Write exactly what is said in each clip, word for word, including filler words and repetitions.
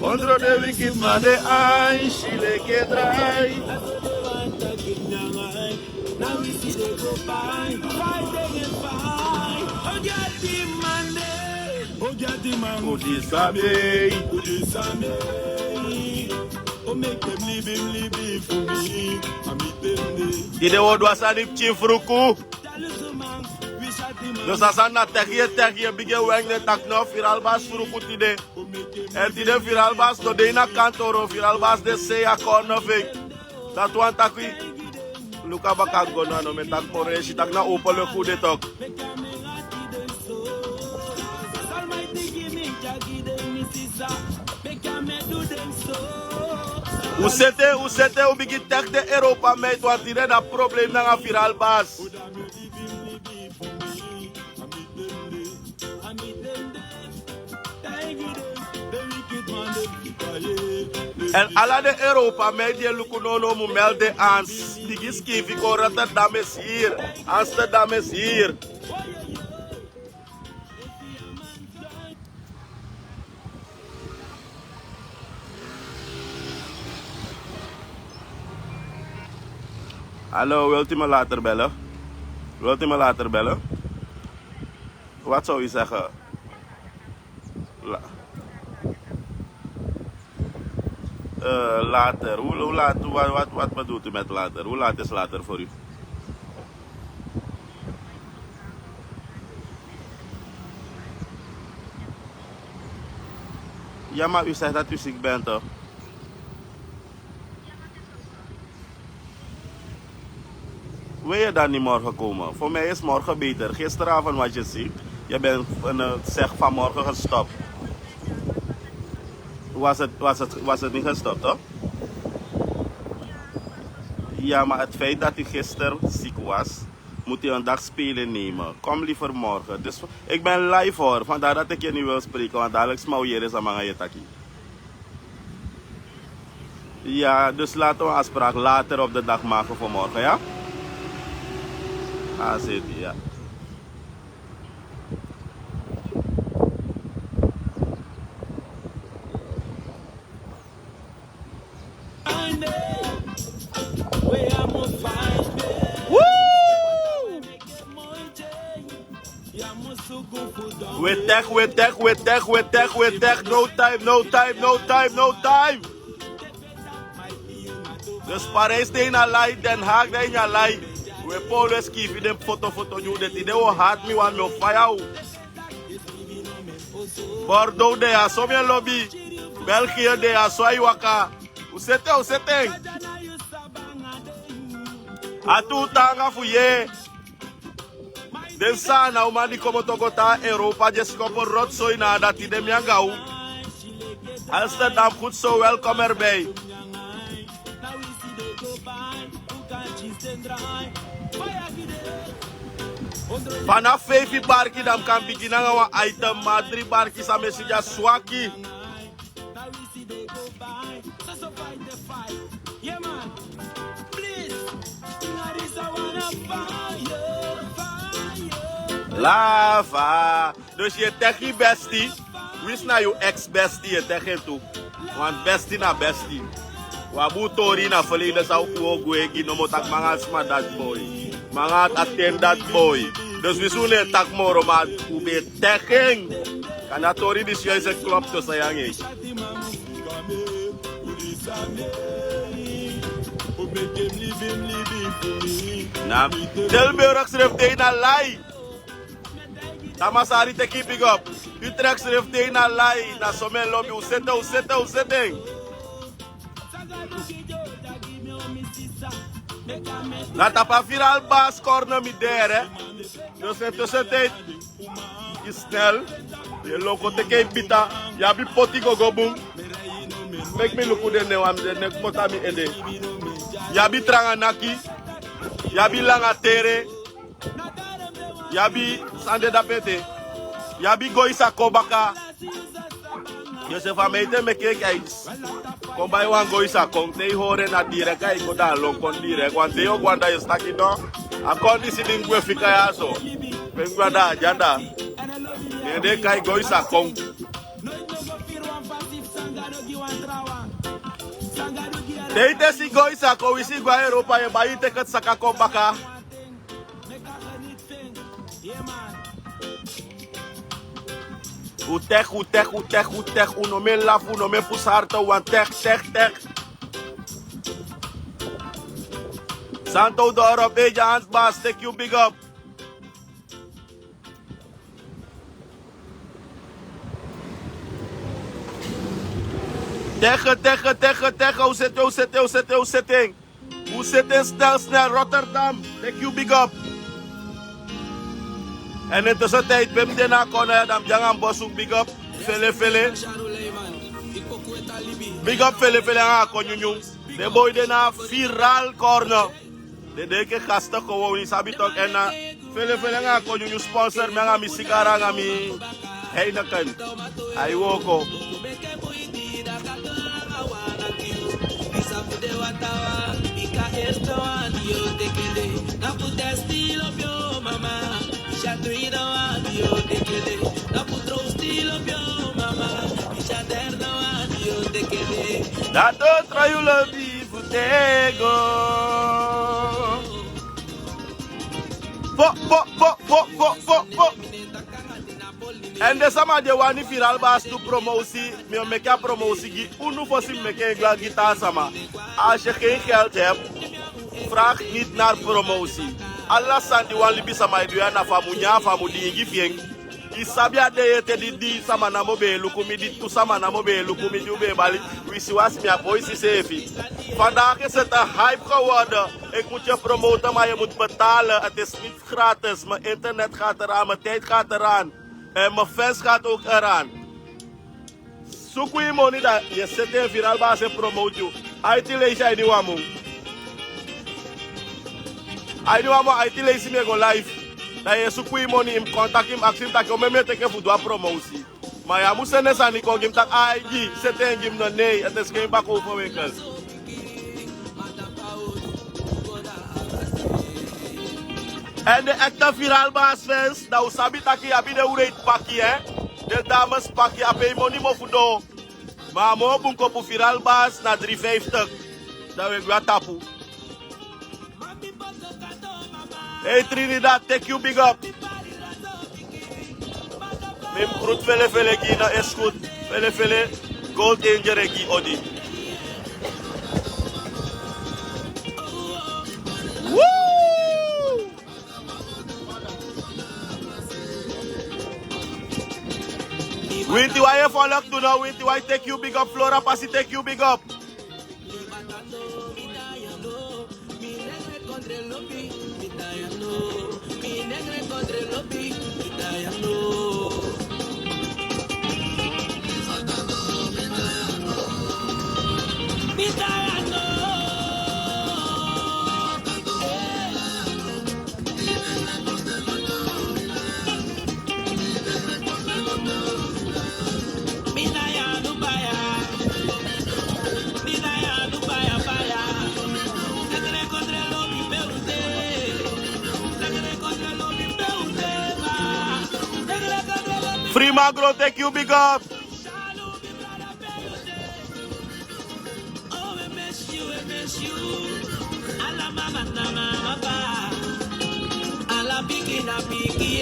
Ondro de wikiti man de ai, si leki e drai. Udi sani. Yu de wodu a sani pikin fruku. Dus a sani na teki e teki e bigin e wengi den taki no, Firalbas fruku tide. Èn tide Firalbas no de ini a kantoro, Firalbas de sei a kornofeik. Dati wani taki luku a baka go no, a no mu e taki moro, yu e si taki na opo luku un de toki. Un sete, un sete, un bigin teki den Europa meid, want tide na problem nanga Firalbas. Èn ala den Europa meid di e luku nownow mu meld den, Ans, bigin skiifi kon, Rotterdam is hier, Amsterdam is hier. Hallo, wilt u me later bellen? Wilt u me later bellen? Wat zou u zeggen? La- Eh, later. Hoe, hoe laat, wat, wat, wat bedoelt u met later? Hoe laat is later voor u? Ja, maar u zegt dat u ziek bent, toch? Wil je dan niet morgen komen? Voor mij is morgen beter. Gisteravond was je ziek. Je bent, eh, zeg, vanmorgen gestopt. Was het, was het, was het niet gestopt, toch? Ja, maar het feit dat u gisteren ziek was, moet u een dag spelen nemen. Kom liever morgen. Dus ik ben live, hoor. Vandaar dat ik je niet wil spreken, want dadelijk sma o yere san mi nanga yu e taki. Ja, dus laten we een afspraak later op de dag maken voor morgen, ja? A seti, ja. Woo! We teki, we teki, we teki, we teki, we teki. No time, no time, no time, no time. Dus Parijs de ini a lai, Den Haag de ini a lai. We polu e skiifi den foto foto gi un. Den tide un o hati mi wan, mi o faya un. Bordeaux de ya so, mi e lobi. België de ya so, a e waka. Un sete, un sete. A tu taanga fu yee. Den Saanan uman di komoto go tan na Europa, den e sikopu rotzooi na anda, tide mi anga un. Amsterdam, goed zo, welkom erbij. Vanaf feifi barki dan mi kan bigin nanga wan item, ma dri barki san mi e si dya swaki. Lava. Dus yu e teki yu besti, winsi na yu ex besti, yu e teki en tu. Want besti na besti. Wan bun tori na verleden san un o gwe gi, nomo taki mi anga a sma dati boi. Mi anga a ten dati boi. Dus winsi un no e taki moro, ma un ben e teki en. Kande a tori disi yu e si e klop, dus a yu anga en. Na Tilburg srefi de ini a lai. Tamasari, teki yu big up. Utrecht srefi de ini a lai. Na so mi e lobi un. Sete, un sete, un sete. Na tapu a Firalba score na mi dere. Dus en tussentijd, yu snel, yu e lon kon teki yu bita, yu abi poti gogo bun. Meki mi luku den nen, wan den nen kmoto na mi ede. Yu abi Tranga Naki, yu abi Langa Tere, yu abi san de dape ete, yu abi Goisa Kobaka. Yu srefi a mi ete meki en kai. Kon bai wan goisa kon, te yu hori en na direk a e go, da a lon kon direk. Wan dei o go anda yu e si taki no. A kon disi di mi gwe fika ya so. Pe mi go anda a de anda. Ne den e kai goisa kon. Te yu te si goisa kon, wi si go a Europa, yu e bai yu teket saka kon baka. U tek, u tek, u tek, u tek, u no me lafu, u no me pusu harten, wan tek, tek, tek. Santo Doro, Beja Hans Bas, thank you, big up. Teke, teke, teke, teke, u sete, u sete, u sete, u sete. U sete snel, snel, Rotterdam. Thank you, big up. En intussen tijd, pe mi de na a corner, dan mi de nanga mi bosu, big up. Fele, fele. Big up, fele, fele, nanga a konyunyu. Den boi de na viral corner. Den de enke gasten gewoon, yu sabi toch, en na Fele fele nanga a konyunyu sponsor mi nanga mi sigara nanga mi Heineken. Ai wooko. Dati o tron yu lobi fu tego. Fo, fo, fo, fo, fo, fo, fo. En den sama di e wani Viral Bas du promotie, mi o meke a promotie gi unu fosi mi meke en gwe gi taa sama. Als je geen geld hebt, vraag niet naar promotie. Ala sani di wan libisama e du ya na fu a mu nyan, fu a mu diingi fi en. I sabi a dei ete di dii sama namo be e luku mi, di tu sama namo be e luku mi, di u be e bali wisiwasi, mi a poi si seefi. Vandaag is het een hype geworden. Ik moet je promoten, maar je moet betalen. Het is niet gratis. Mijn internet gaat eraan, mijn tijd gaat eraan. En mijn fans gaat ook eraan. Suku i moni, dan yu e seti en Viral Bas e promote yu. Aiti leisi a ini wan mun. A ini wan mun, aiti leisi mi e go live. Dan yu e suku i moni, i mu kon taki, i mu aksi mi taki omeni mi e teke fu du a promosi. Ma yu á mu seni sani kon gi mi taki ai gi, seti en gi mi, no, nei, ete sken baka ufo wenkel. En den ekte Viral Bas fans, dan u sabi taki yu abi den ureit paki, hè? Den dames paki, a pe i moni mofu doo. Ma a moo bun kopu Viral Bas na dri vijftig. Dan u e gwe a tapu. Hey Trinidad, thank you, big up. Mi mu groet Fele Fele gi na Eskut. Fele Fele, Gold Angel e gi odi. Woo! Winti, why you follow up to now? Winti, why take you big up? Flora Pasi take you big up. Free Magro, thank you, big up.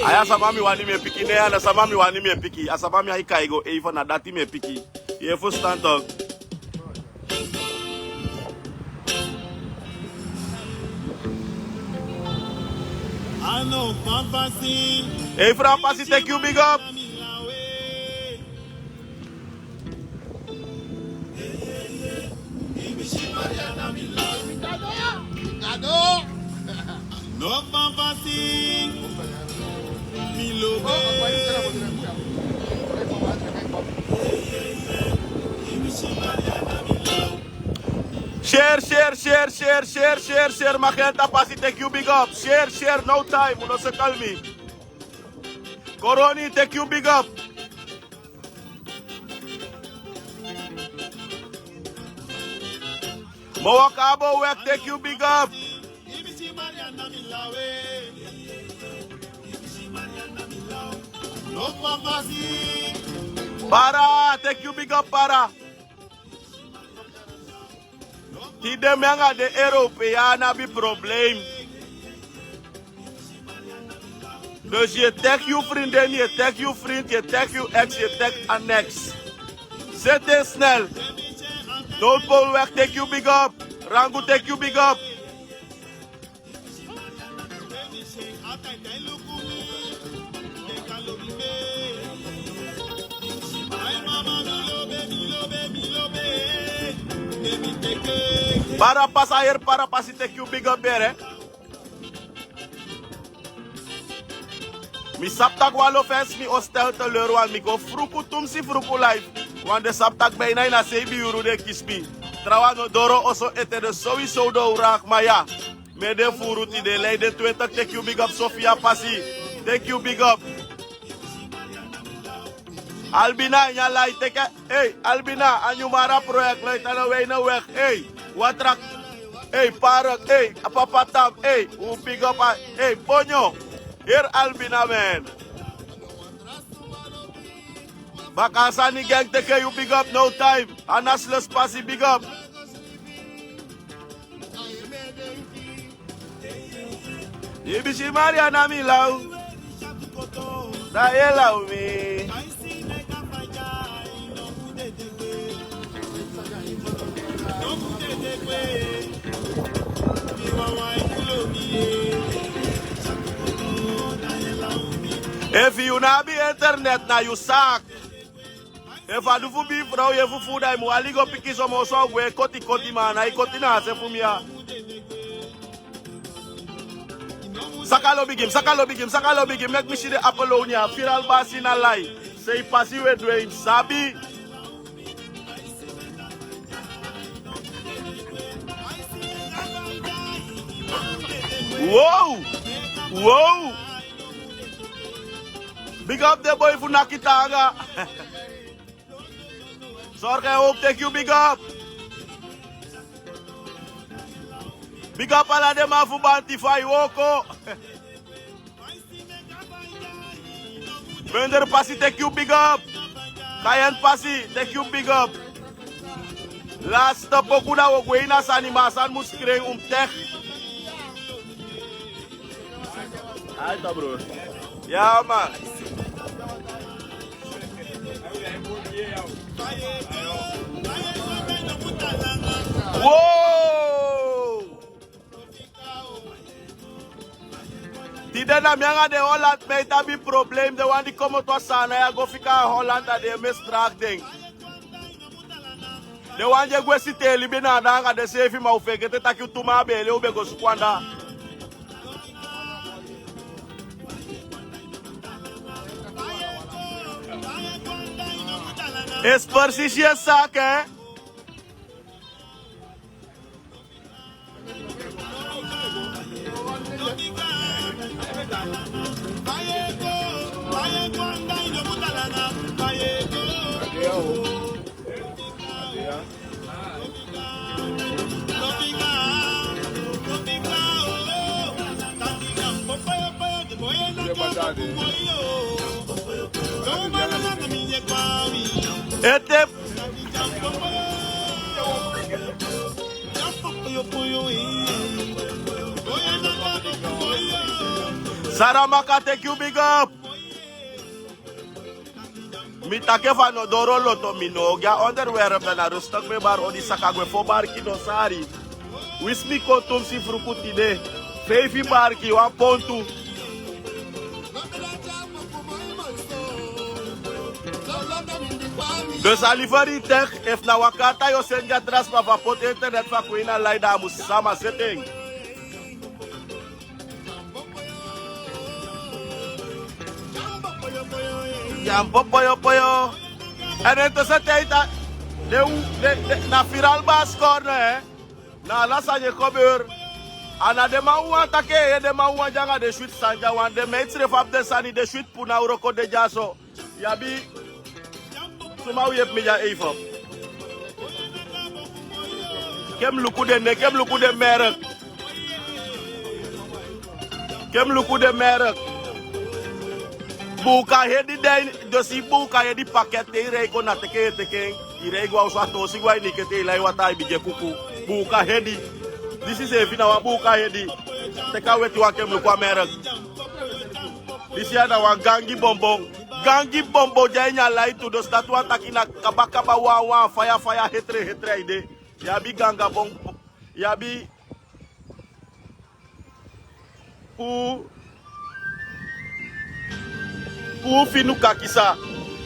Aya, sama mi wani mi e piki, ne, a na sama mi wani mi e piki. A sama mi ai kai go, even na dati mi e piki. Yu e fusutan toch. Hey, Fran Pasi, thank you, big up. Share, share, share, share, share, share, share. Magenta Pasi, thank you, big up. Share, share, no time, u no se kalmi. Koroni, thank you, big up. Bowakabo Wek, thank you, big up. Para, thank you, big up, Para. Tide mi anga den Europeaan abi probleem. Dus yu e teki yu vriendin, yu e teki yu vriend, yu e teki yu ex, yu e teki aneks. Zet in snel. Noodpool Wek, thank you, big up. Rangu, thank you, big up. Para pasa hier, para pasi, thank you, big up, bere. Mi sabi taki wan lo fesi mi o stel teleur, want mi go fruku tu, mi si fruku live. Want den sabi taki bijna ini a seibi yuru den kisi mi. Trawan no doro oso ete, den sowieso den o wraki, ma ya. Mi e de furu tide, lei den twintig, thank you, big up. Sofia Pasi, thank you, big up. Albina, ini a lai teki. Ei, Albina, a nyun mara project lo e tan na Wijnenweg. Ei, Watrak. Ei, Park. Ei, a Papa Tam. Ei, un big up a, ei, Bonyo. Hier Albina, man. Baka Sani gang, teki yu, big up, no time. Anas Lus Pasi, big up. Ibisi Maria na mi law. Na ye law mi. Efu yu no abi internet, na yu saki. Efu a du fu bifrow yu e fufuru, da yu mu wani go piki somo so a gwe koti koti, ma a nái koti na a se fu mi ya. Saka lo bigi mi, saka lo bigi mi, saka lo bigi mi, meki mi si den Apolonia, Firal Basi na lai. Sei pasi we du en, yu sabi. Wow! Wow! Big up den boi fu Nakitanga. Sorge Hope, thank you, big up. Big up ala den man fu Banti fu a Iwoko. Bender Pasi, thank you, big up. Kayan Pasi, thank you, big up. Laste poku, da wi o gwe ini a sani, ma a sani mus kren, un mus teki. Aita, bro. Ya, man. Wow! Tide na mi anga den Holland, mi e abi probleem. Den wan di komoto a Saanan ya go fika a Holland, a den e misdraag den. Den wan di e gwe sitee libi na anda anga denseefi, ma u fegete taki u tu man a beele, u be go suku anda. Espersisi e saki, eh? Ete. Saramaka, thank you, big up. Mi taki efu a no doro loto, mi no o gi a onderwerp, dan na rustig mi e bari odi saka gwe fo barki no sari. Winsi mi kon tu, mi si fruku tide. Feifi barki, wan pontu. Dus a liever yu teki, efu na wan karta yu o seni gi a tra sma fu a poti internet fu a kon ini a lai, dan a mus sama seti en. Jambo poyo poyo. En intussen tijd, a, den, den, den, na Firal Basi corner, hè. Na ala sani e gebeur. A na den man wawan taki, e, den man wawan dya anga den switi sani dya, want den meid srefi abi den sani, den switi puna wroko de dyaso. Yu abi suma wi yepi mi dya even. Ken mi luku den, ne ken mi luku den merk. Ken mi luku den merk. Buka hedi den, dus i buka hedi paket te i rei kon na teke, teke. I rei go a osu, a tosi go a ini kete, i lai wataa, i bigin e kuku. Buka hedi. Disi seefi na wan buka hedi. Teke a weti wan, ken mi luku a merk. Disi ya na wan gangi bonbon. Gangi bonbon de a ini a lai tu, dus dati wani taki na kaba kaba wawan, faya faya, hetre hetre a ede. Yu abi ganga bonbon. Yu abi puu, puu finu kakisa.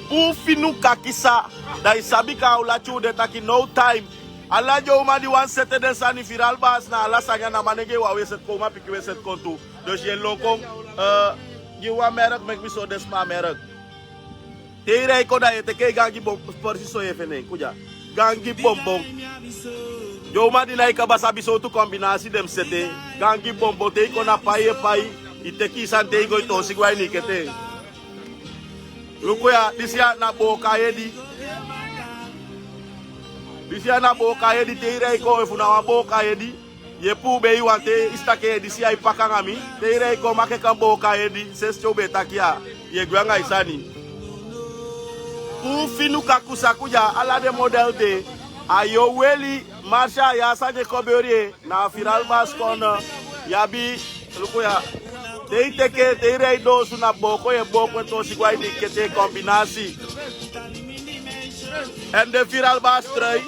Puu finu kakisa. Da i sabi ka a o lati u de taki no time. Ala den uman di wani sete den sani, Firalbas na ala sani, a na manengee wawan e seti kon, uman pikin e seti kon tu. Dus yu e lon kon, eh, gi wan merk, meki mi sori den sma a merk. Te i rei kon, da yu e teke gangi bonbon, persi so yu e fende en, kon dya. Gangi bonbon. Den uman di nái kaba sabi sowtu kombinasi den mus sete. Gangi bonbon, te i kon na pai yu e pai, i teki i sani, te i go i tosi go a ini kete. Luku ya, disi ya na boka hedi. Disi ya na boka hedi, te i rei kon, efu na wan boka hedi. Yu e puu bei wan te i si taki disi ya e paka anga mi. Te i rei kon, meki en kon boka hedi, sensi te u be taki ya, yu e gwe anga i sani. Puu finu kakusa, kon dya, ala den model de. A yu o weli, marsa ya, san den koberi en, na Firalbas kon, yu abi, luku ya. Te i teke, te i rei doo osu, na booko yu e booko en tosi go a ini kete, kombinasi. Èn den Firalbas trui,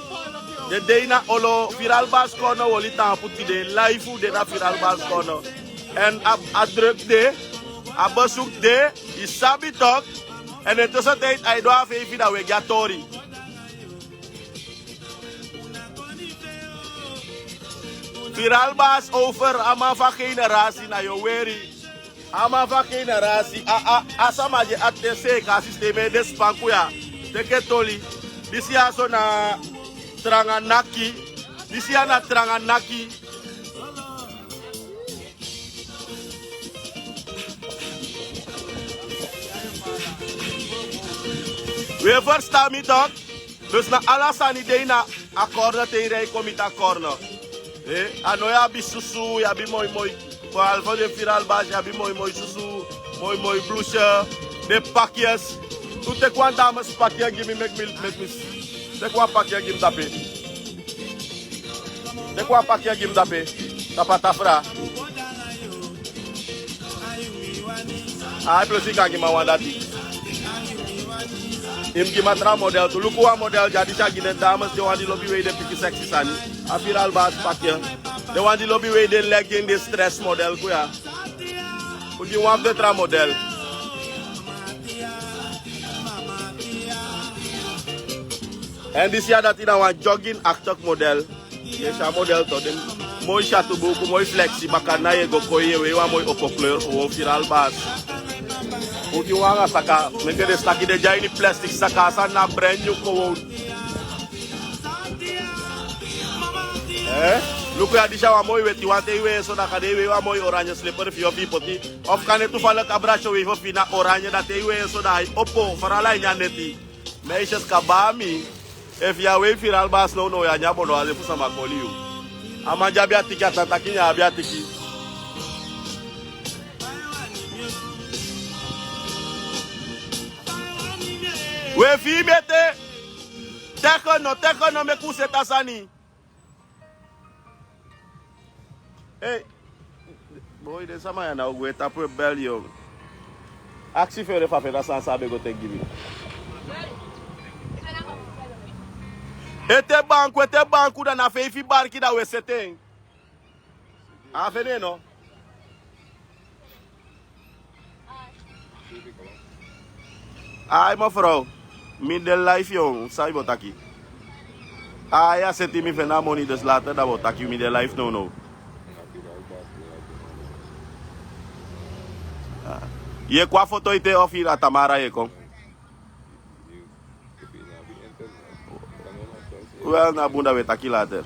den de ini a olo, Firalbas kon, u oli taampu tide, live u de na Firalbas kon. Èn a, a druk de, a besuk de, i sabi tok, èn in tussentijd a e doo a feifi, da u e gi a tori. Firalbas over, a man fu a generasi, na yu o weri. A man fu a generasi, a, a, a sama di e akti seeka a sistema, e de span kon ya. Teke toli. Disi ya so na tranga naki. Disi ya na tranga naki. U e ferstan mi tok? Dus na ala sani de ini a corner te i rei kon miti a corner. Eh, a no, yu abi susu, yu abi moi moi. Behalve den Firalbas, yu abi moi moi susu, moi moi blouseje, den pakjes. Un teki wan dames pakje gi mi, meki mi, meki mi. Teki wan pakje gi mi dape. Teki wan pakje gi mi dape. Tapu a tafra. Ai, plus i kan gi mi a wan dati. I mus gi mi a tra model tu. Luku wan model dya, disi a gi den dames, den wan di lobi wei den pikin sexy sani. A Firalbas pakje. Den wan di lobi wei den legging, den stress model, kon ya. Fu gi wan fu den tra model. Èn disi ya dati na wan jogging-achtig model. Yu e si a model tu, den moi syatubuku, moi flexi, baka na yu e go koi, yu e wei wan moi opo kleur, gewoon Firalbas. Fu gi wan anga saka, meke den si taki den de a ini plastic saka, a sani na brand new gewoon. Eh? Luku ya, disi a wan moi weti wan, te i wei en so, da kande i wei wan moi oranje slipper fi yu, of i poti. Of kande toevallig a brasyo wei fu yu na oranje, da te i wei en so, da ai opo, vooral a ini a neti. Meisjes, kaba mi. Efu yu á wei Firalbas nownow, yu á nyan bono, a de fu sama koli yu. A man di abi a tiki, a tan taki yu abi a tiki. We fi mi ete. Teke no, teke no, meki u seti a sani. Ei, boi, den sama ya na o gwe tapu e bel yu. Aksi fere fa fere a sani san a be go teki gi mi. Ete banku, ete banku, da na feifi barki da u e seti en. A fende no. Ai, mevrouw, mi de live, yu, san yu bo taki. Ai, a seti mi feni a moni, dus later da bo taki, mi de live nownow. Ah. Yu e kon a foto ete of yu na Tamara yu e kon? Wel, na bun, da we taki later.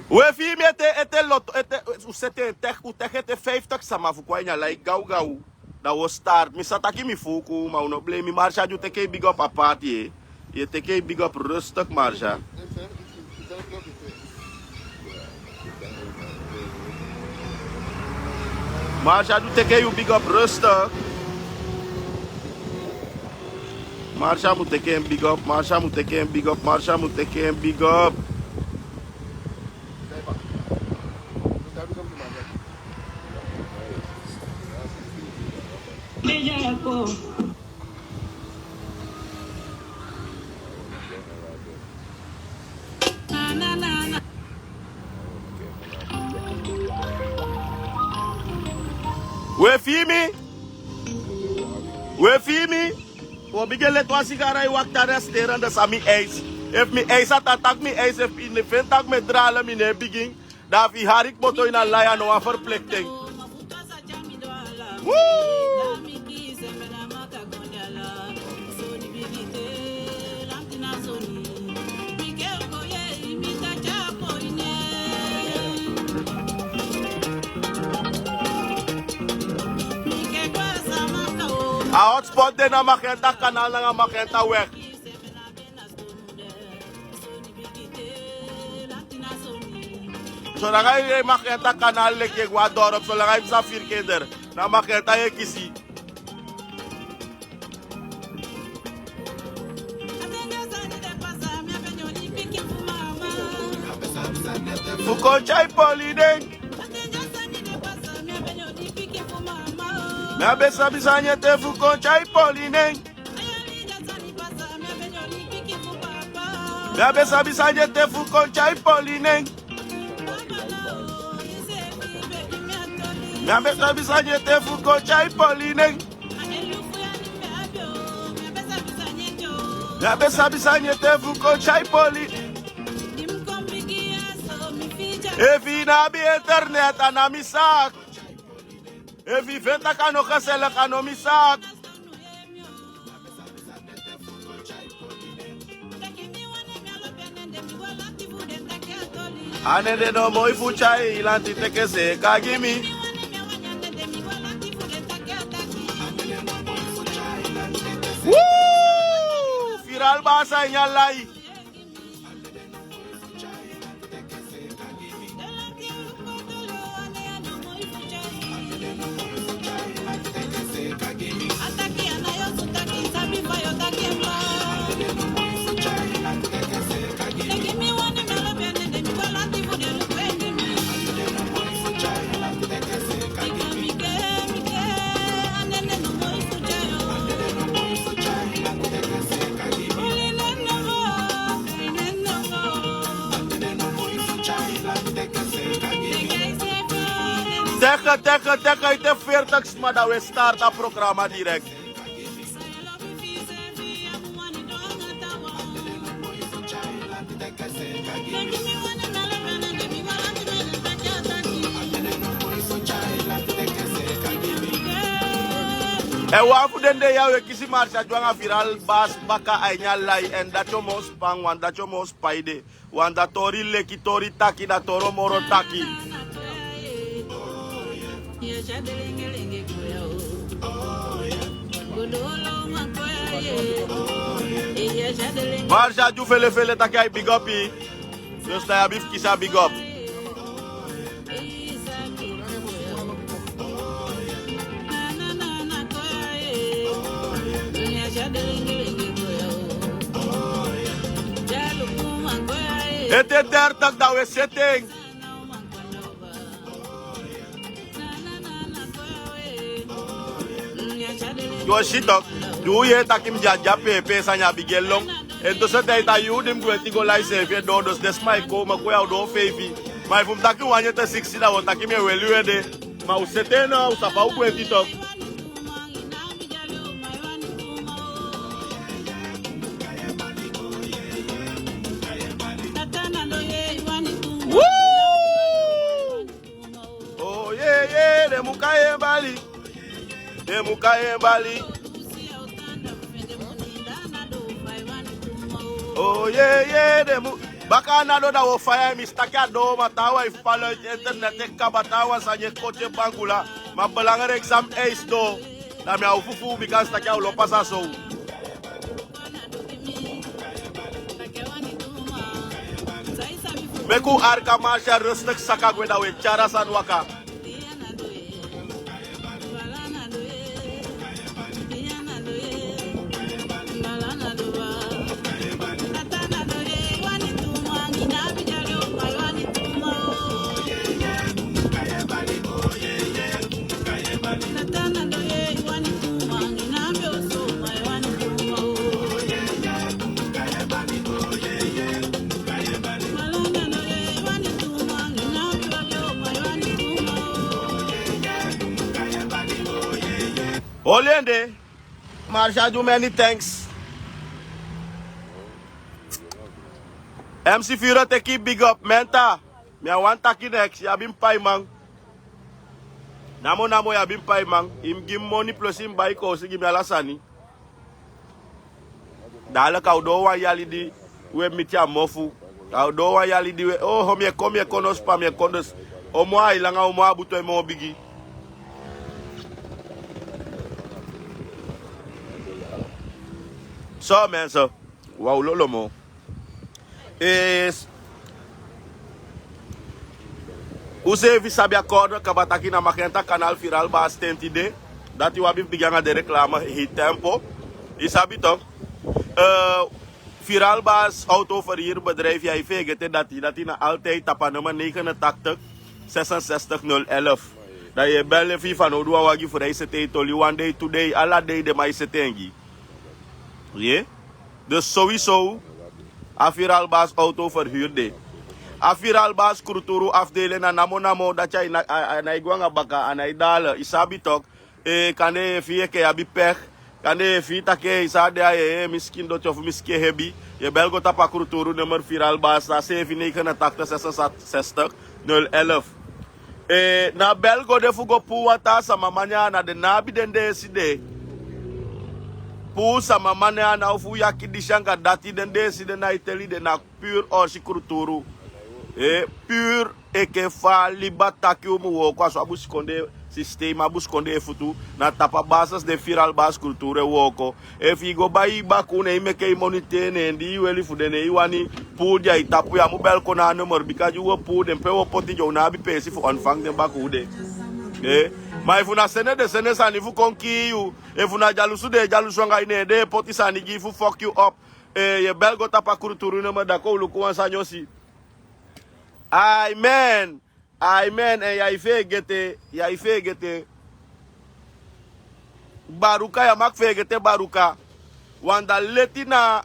We fi mi ete, ete loto, ete, u seti en, teki, u teki ete vijftig sama fu kon a ini a lai gawgaw. Dan wi o start. Mi sa taki mi fuuku, ma un no blame mi. Marsha, yu teke yu big up apart, ye. Yu teke yu big up rustig, Marsha. Marsha, yu teke yu big up rustig. Marsha mu teke en big up, Marsha mu teke en big up, Marsha mu teke en big up. We fii mi. We fii mi. Wi o bigin leti wan sigara e wakti a resterende san mi eis. Efu mi eis a tan taki mi eis, efu mi feni taki mi e drale mi no e bigin. Dan a fi hari kmoto ini a lai a no wan verplichting. Woo! A hotspot de na Magenta Kanal nanga Magenta Weg. Solanga yu e Magenta Kanal leki e go a dorp, solanga yu psa firi keder, na Magenta yu e kisi. Fu kon tyai poli nen. Mi á be sabi san yu e te fu kon tyai poli nen. Mi á be sabi san yu e te fu kon tyai poli nen. Mi á be sabi san yu e te fu kon tyai poli nen. Mi á be sabi san yu e te fu kon tyai poli. Efu yu no abi internet, a no mi saki. Efu yu feni taki a no gezellig, a no mi saki. A nen de no moi fu tyai lanti teke seeka gi mi. Woo! Viral basi a ini a lai. Teke, teke, teke, ete veertig sma, dan wi e start a programa direct. Èn wan fu den de ya, wi e kisi Marsha Dyu anga Viral Bas baka a ini a lai, èn dati o moo span, wan dati o moo span ede. Wan dati tori leki tori taki, dati tori o moro taki. Marsha Dyu fele fele taki ai big up i. Just na ya abi fu kisi a big up. Ete dertig, dan wi e seti en. Yu o si tok, di un yee taki mi dyadyap pepe, sani a bigin e lon. En dus a dei, a yuu di mi gwenti go lai seefi e doo, dus den sma e kon, mi kon ya o doo feifi. Ma efu mi taki wan yuu ete siksi, dan wi o taki mi e weli un ede. Ma un seti en now, un sa fa un gwenti tok. Woo! Oh, yeah, yeah, den mu kai en bali. Den mu kai en bali. Oh, yeah, yeah, den mu. Baka na doo, dan wi o faya en, mi si taki a doo, ma taawan e fala uit internet, e kaba, taawan sani e koti en bangula. Ma belangrijk san mi eis doo. Da mi a o fufu bika a si taki a o lo pasa so. Meki un arka marsi a rustik saka gwe da un e tyari a sani waka. Olende, Marsha, do many thanks. M C Firo, teki big up, menta. Mi a wan taki neks, yu abi mi paiman. Namo namo yu abi mi paiman. Yu mus gi mi moni plus yu mus bai koosi gi mi ala sani. Daaliki a o doo wan yali di we miti a mofu. A o doo wan yali di we, oh, mi e kon, mi e kon, no spa, mi e kon dus. Omo a e langa, omo a butu e moo bigi. So, mensen, wa o lolo moo. Is, useefi sabi a kordel kaba taki na Magenta Kanal Viral Baas tenti de. Dati wi abi fu bigin anga den reclame hei tempo. Yu sabi toch. Eh, Viral Baas autoverhuurbedrijf, yu e feegete dati, dati na altijd tapu a nummer negenentachtig zesenzestig nul elf. Dan yu e bel efu yu fanowdu wan wagi fu rijsete, yu toli wan dei, tu dei, ala dei den man e sete en gi. Ye? Dus sowieso, a Viral Baas autoverhuur de. A Viral Baas kruturu afdelen na namo namo, dati a, a, a, a nái go anga baka, a nái dalen. Yu sabi toch. Eh, kande efu yu enke yu abi pech. Kande efu yu taki yu sa de a, eh, mi skin doti of mi skin hebi. Yu e bel go tapu a kruturu nummer Viral Baas, na seven negenentachtig zesenzestig nul elf. Eh, na bel go de fu go puu wan taa sama mani ana, den ná abi den deesi de. Puu sama mani ana, ofu yaki disi anga dati, den deesi de na e teli, den na pur orsi kruturu. Eh, pur enke fa liba taki un mu wooko, a so a busikondee sistema, a busikondee futu, na tapu a basis den Viral Baas kruturu e wooko. Efu yu go bai yu bakuu, ne yu meke yu moni te, ne di yu weli fu den, ne yu wani puu den a yu tapu, yu á mu bel kon na a nummer, bika di un o puu den, pe un o poti den, un ná abi peesi fu ontvang den bakuu de. Eh, ma efu na sende den sende sani fu kon kii yu, efu na dyalusu den e dyalusu anga yu, ne den e poti sani gi yu fu fuck you up. Eh, yu e bel go tapu a kruturu nummer, da kon un luku wan sani o si. Amen. Amen. En yu á e feegete, yu á e feegete. Baruka, yu á mag feegete Baruka. Wan da leti na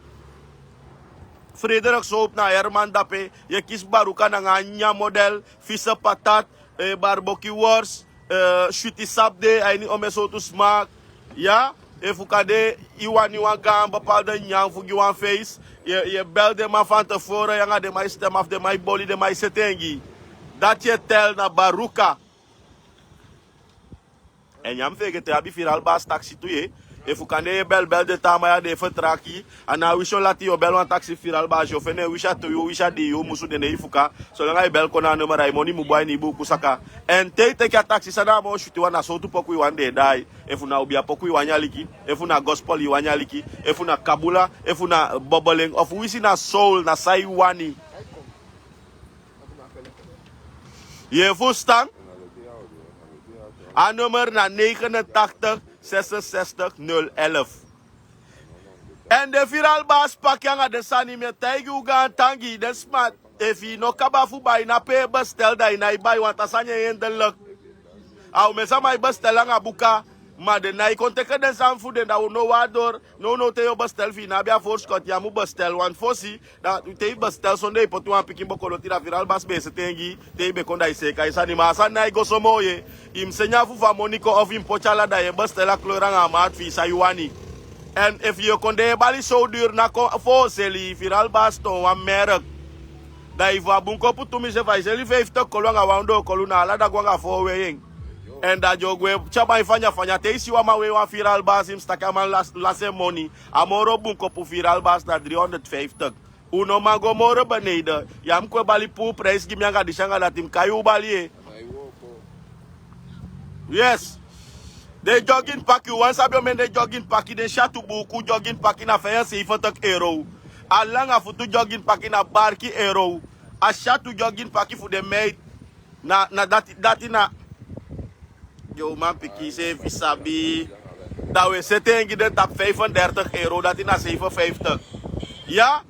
Frederik Soap na Herman dape, yu e kisi Baruka nanga a nyan model, fise patat, eh, barboki wors, eh, switi sapu de, a ini omen sowtu smaak. Ya, efu kande yu wani wan gaan bepaalde nyan fu gi wan feisi, yu e, yu e bel den man van tevoren, yu anga den man e stem af, den man e boli, den man e sete en gi yu. Dati e tel na Baruka. En yu á mu feegete, yu abi Viral Baas taxi tu, ye. Efu kande yu e bel, bel den taa man ya, den e fertraki. A ná winsi o lati yu o bel wan taxi Viral Baas, yu o fende en winsi a tu yuu, winsi a dii yuu, musu, den e fuka. Solanga yu bel kon na a nummer, a yu moni mu bun a ini yu buuku saka. En te yu teki a taxi, san na a moo switi wan, na sowtu poku yu wani den e daai. Efu na obiya poku yu wani aliki, efu na gospel yu wani aliki, efu na kabula, efu na bobeling, of winsi na soul, na san yu wani. Yu e fusutan? A nummer na negenentachtig zesenzestig nul elf. En den Viral Baas paki anga den sani, mi e taigi un gaantangi, den sma, efu yu no kaba fu bai, na pe yu e bestel, da yu nái bai, want a sani e hinderlijk. A omen sama e bestel anga buka, ma den nái kon teke den sani fu den, da un no waka doro. Nownow te yu o bestel, efu yu no abi a voorschot, yu á mu bestel, want fosi, da te yu bestel sondee yu poti wan pikin bokoloti, da Viral Baas be e sete en gi yu, te yu be kon da yu seeka yu sani, ma a sani nái go so moo, ye. Yu mu seni a fufu a moni kon, of yu mu poti ala, da yu e bestel a kleur anga a maat fi yu san yu wani. En efu yu e kon de e bali so duru, na kon fu o seli, Viral Baas toon wan merk. Da efu a bunkopu tumisi, efu a e seli feifitenti kolu anga wan ondoo kolu, na ala dati go anga fo wei en. En da den o gwe tyari bai fanya fanya, te yu si wan man wei wan Viral Baas, yu mu si taki a man las-, lasi en moni. A moro bunkopu Viral Baas na driehonderdvijftig. Un no man go moro beneden. Yu á mu kon e bali puu prijs gi mi anga disi anga dati, mi kai un bali, ye. Yes. Den jogging paki, wan sabi omen den jogging paki, den syatu buuku jogging paki na feifi en seifi en taki euro. A langa futu jogging paki na barki euro. A syatu jogging paki fu den meid na, na dati, dati na. Yu man pikin seefi sabi. Dan we sete en gi den tapu feifi en dertig euro, dati na seifi en vijftig. Ya.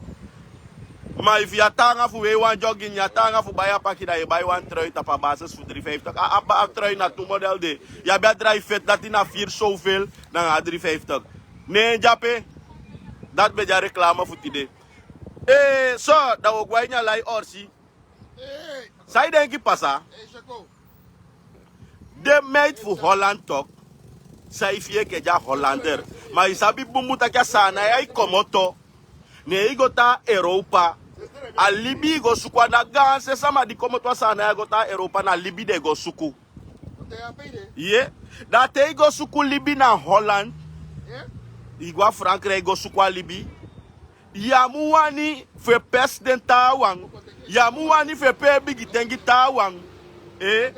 Ma efu yu a taanga fu wei wan jogging, yu a taanga fu bai a paki, dan yu bai wan trui tapu a basis fu dri feifi taki. A, a, a trui na tu model de. Yu abi a drai feti, dati na firi sowfel, nanga a dri feifi taki. Ne en de ape. Dati ben de a reklame fu tide. Ee, so, dan wi o go a ini a lai orsi. San yu denki pasa? Den meid fu Holland tok. San yu fii enke de a Hollander. Ma yu sabi bunbun taki a Saanan ya e komoto. Ne yu go tan na Europa. A libi yu go suku, a ná gaanse sama di komoto a Saanan ya go tan na Europa, na libi den go suku. Ye. Dan te yu go suku libi na Holland, yu go a Frankrijk go suku a libi. Yu á mu wani fu e pesi den taawan. Yu á mu wani fu e pee bigi ten gi taawan. Eh?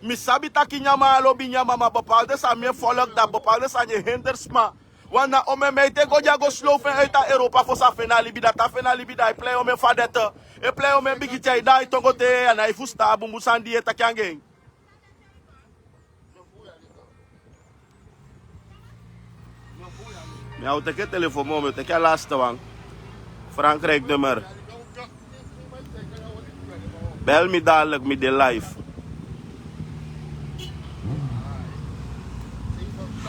Mi sabi taki nyan man á lobi nyan man, ma bepaalde sani e folok, dan bepaalde sani e hender sma. Wan na omen meid e go dya go slow fu en uit a Europa fosi a feni a libi, dan te a feni a libi dan a e plei omen fadete. E plei omen bigi tyai dan a e tongo te, a nái fusutan a bunbun sani di yu e taki anga en. Mi á o teki telefon moo, mi o teki a laatste wan. Frankrijk nummer. Bel mi dadelijk, mi de live.